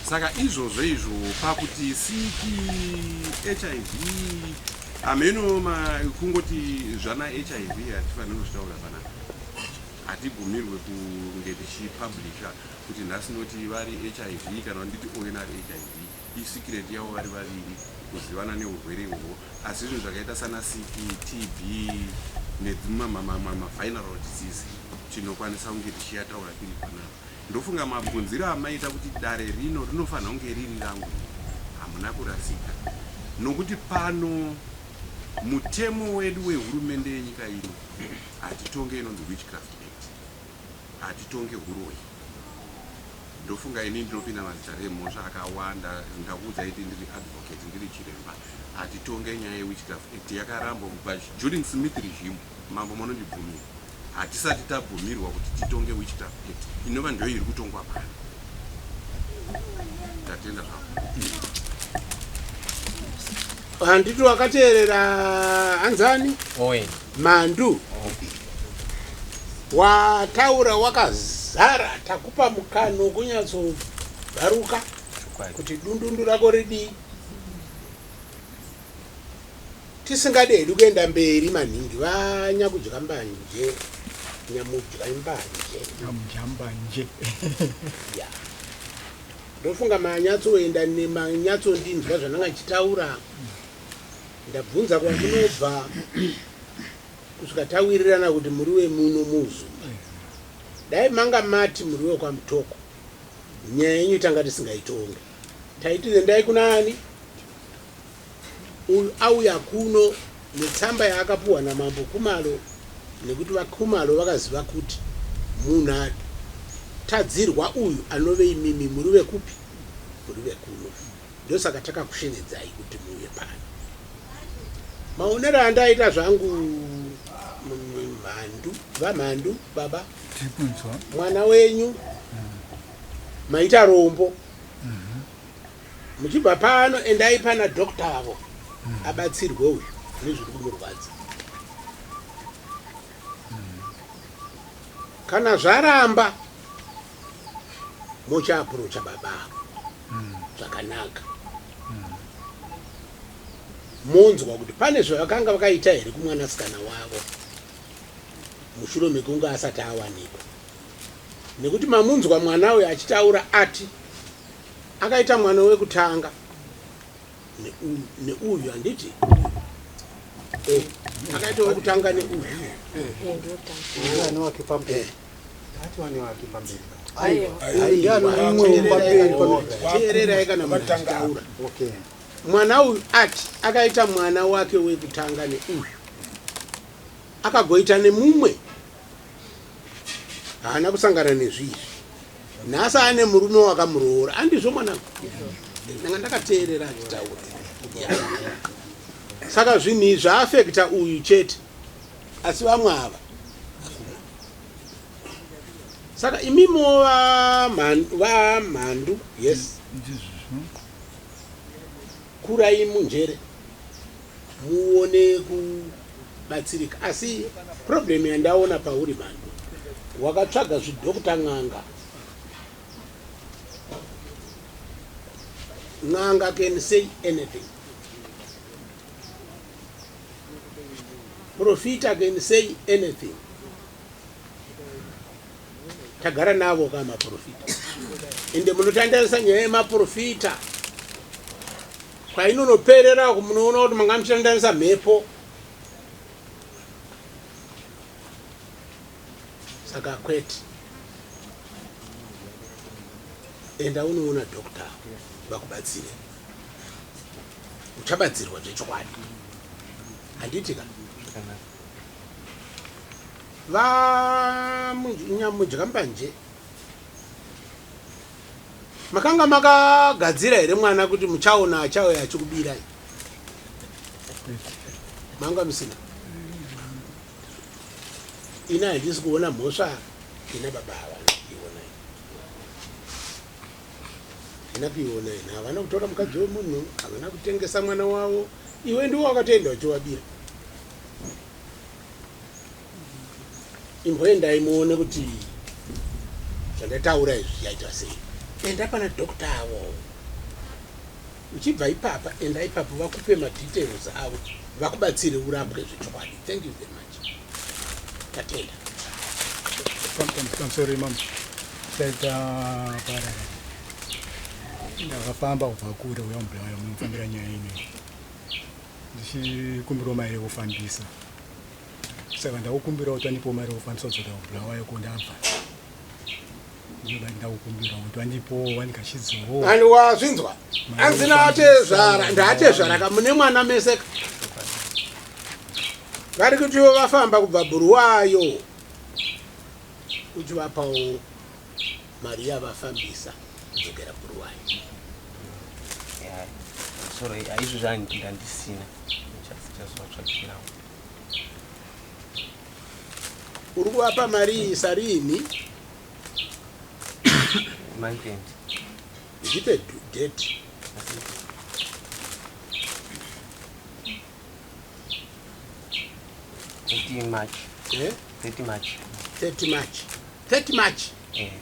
Saka izvozvo izvo pakuti siki hiv hameno kungoti zvana hiv hatifaniri kuzvitaura panapa. Hatibvumirwe kunge tichipublisher kuti nhasi noti vari hiv kana nditi Owen ari hiv. Isecret yavo vari vaviri kuzivana neurwere ihwohwo. Asi zvinhu zvakaita sana siki, TB nedzimwe mavineral disease tinokwanisa kunge tichiyataura tiri panapa. Ndofunga mabvunziro amaita kuti dare rino rinofanira kunge riri rangu hamuna kurasika nokuti pano mutemo wedu wehurumende yenyika ino Hatitonge inonzi witchcraft act. Hatitonge huroyi. Ndofunga ini ndinopinda mazitare emhosva akawanda ndakuudzai kuti ndiri advocate ndiri chiremba. Hatitonge nyaya yewitchcraft act yakarambwa kubva during Smith regime. Mambo munondibvumira. Hatisati tabvumirwa kuti titonge witchcraft act inova ndiyo iri kutongwa pano. Ndatenda zvangu. Handiti wakateerera hanzani? Owen. Mandu. Wataura wakazara takupa mukana wekunyatsobvaruka kuti dundundu rako ridii. Tisingade hedu kuenda mberi maningi vanyakudya mbanje nyamudya mbanje. Nyamudya mbanje. Yeah. Ndofunga manyatsoenda nemanyatsondinzwa zvandanga ndichitaura. Ndabvunza kwamunobva kusvika tawirirana kuti muri wemuno muUzumba. Dai manga mati muri wekwaMutoko nyaya yenyu tanga tisingaitonge. Taiti endai kuna ani? Uyu auya kuno netsamba yaakapuhwa naMambo Khumalo nekuti vaKhumalo vakaziva kuti munhu Atadzirwa uyu anove imimi muri vekupi? Muri vekuno. Ndosaka takakushevedzai kuti muuye pano. Maonero andaita zvangu mhandu, vamhandu baba. Tirikunzwa. Mwana wenyu maita rombo. Muchibva pano endai pana doctor avo abatsirwe uyu nezviri kumurwadza. Kana zvaramba mochiaprocha baba avo zvakanaka monzwa kuti pane zvavakanga vakaita here kumwanasikana wavo mushure mekunge asati awanikwa nekuti mamunzwa mwana uyu achitaura ati akaita mwana wekutanga neuyu handiti eh, akaita wekutanga neuyu teererai kana munhu achitaura mwana uyu ati akaita mwana wake wekutanga neuyu akagoita nemumwe haana kusangana nezviizvi nhasi ane murume wakamuroora andizvo mwanangu ndanga ndakateerera achitaura saka zvinhu izvi zvaafekta uyu chete asi vamwe ava saka imimiwo vamhandu yes kurai munjere muone kubatsirika asi problem yandaona pauri mhandu wakatsvaga zvidhokta n'anga n'anga can say anything profita can say anything tagara navo ka maprofita ende munotandarisa nyaya yemaprofita kwainonoperera uku munoona kuti manga muchitandanisa mhepo saka kwete enda unoona doctor vakubatsire uchabatsirwa zvechokwadi handiti ka vamunyamudya Makanga makagadzira here mwana kuti muchaona achauya achikubirai? Manga musina. Ini handisi kuona mhosva ina baba ava iona. Ina kuiona ina havana kutora mukadzi wemunhu, havana kutengesa mwana wavo. Iwe ndiwe wakatoenda uchiwabira. Imboendai muone kuti zvandataura izvi zvichaita sei. Enda pana doctor avo. Uchibva ipapa enda ipapo vakupe madetails avo vakubatsire urapwe zvechokwadi. Thank you very much. Tatenda. Pamusoro imam taita para ndakafamba kubva kure uya mubulawayo munofambira nyaya ino ndichikumbirawo mari yekufambisa saka ndakukumbirawo kuti andipowo mari yekufambisa kudzoka kubulawayo ko ndabva ndinoda ndakukumbirawo kuti vandipowo vandigashidzewo and wazvinzwa anzi naatezvara ndaatezvara ka mune mwana mese ka vari kutiwo vafamba kubva bhuruwayo uchivapawo mari yavafambisa kudzokera bhuruwayo sorry aizvo zvandisina chazovatsvakirawo uri kuvapa mari iyi sarini month end zvipe date 30 March. Eh? 30 March. 30 March. 30 March. Eh.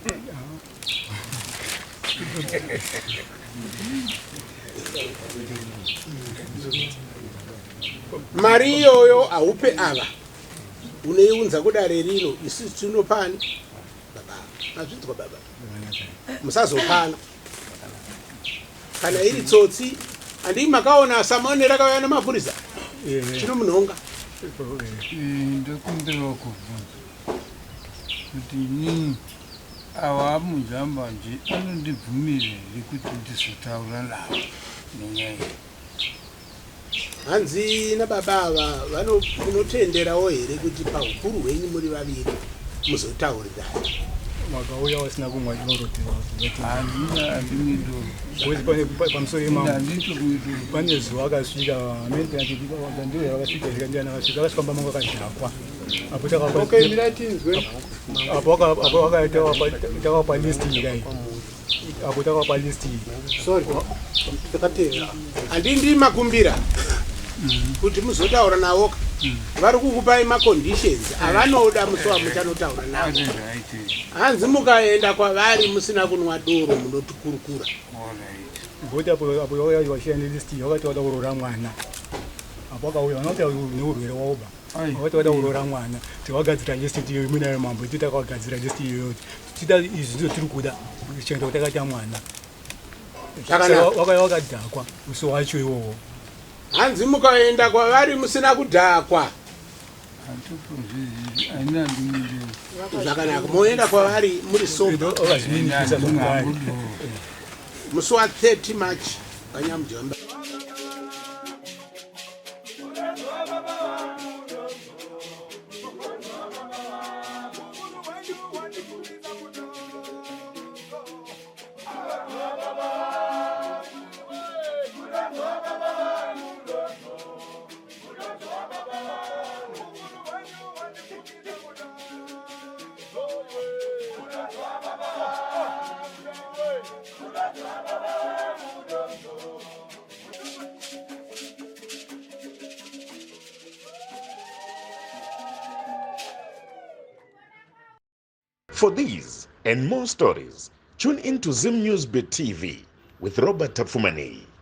Mari iyoyo haupe ava unoiunza kudare rino isu tinopani baba mazvinzwa baba musazopana kana iri tsotsi handii makaona samone rakauya nemapurisa chinomunhonga Ndokumbirawo kubvunza kuti inini awa amujambanje anondibvumira here kuti ndizotaura navo nenyaya iyi? Hanzi nababa ava vano munotenderawo here kuti pahukuru hwenyu muri vaviri muzotaurirana? Wakauya wasina kumwa doro. Handina, handimwi doro. Because pane pamusoro yemambo. Handitomwi doro. Pane zuva akasvika ndiyo vakasvika here ndiani akasvika akasvika mumba mangu akadhakwa. Apo takapa Okay, mirai tinzwe. Apo apo wakaita takapa list iyi kai. Apo takapa list iyi. Sorry, takateera. Handindi makumbira kuti muzotaura navo vari kukupai maconditions avanoda musi wamuchanotaura navo. Hanzi mukaenda kwavari musina kunwa doro munotikurukura. Ngokuti apo apo wakashiya nelist iyi wakati wada kuroora mwana. Apo akauya vanoti neurwere waoba. Wakati wada kuroora mwana. Tikagadzira list iyo munayo mambo titi takagadzira list iyoyo. Tita izvi ndizvo tiri kuda kuchengeta kuti takaita mwana. Zvakanaka. Wakauya wakadhakwa musi wacho iwowo. Hanzi mukaenda kwavari musina kudhakwa. Zvakanaka, moenda kwavari muri sober. Musi wa 30 March vanyamujamba. For these and more stories, tune in to Zim News Bit TV with Robert Tafumani.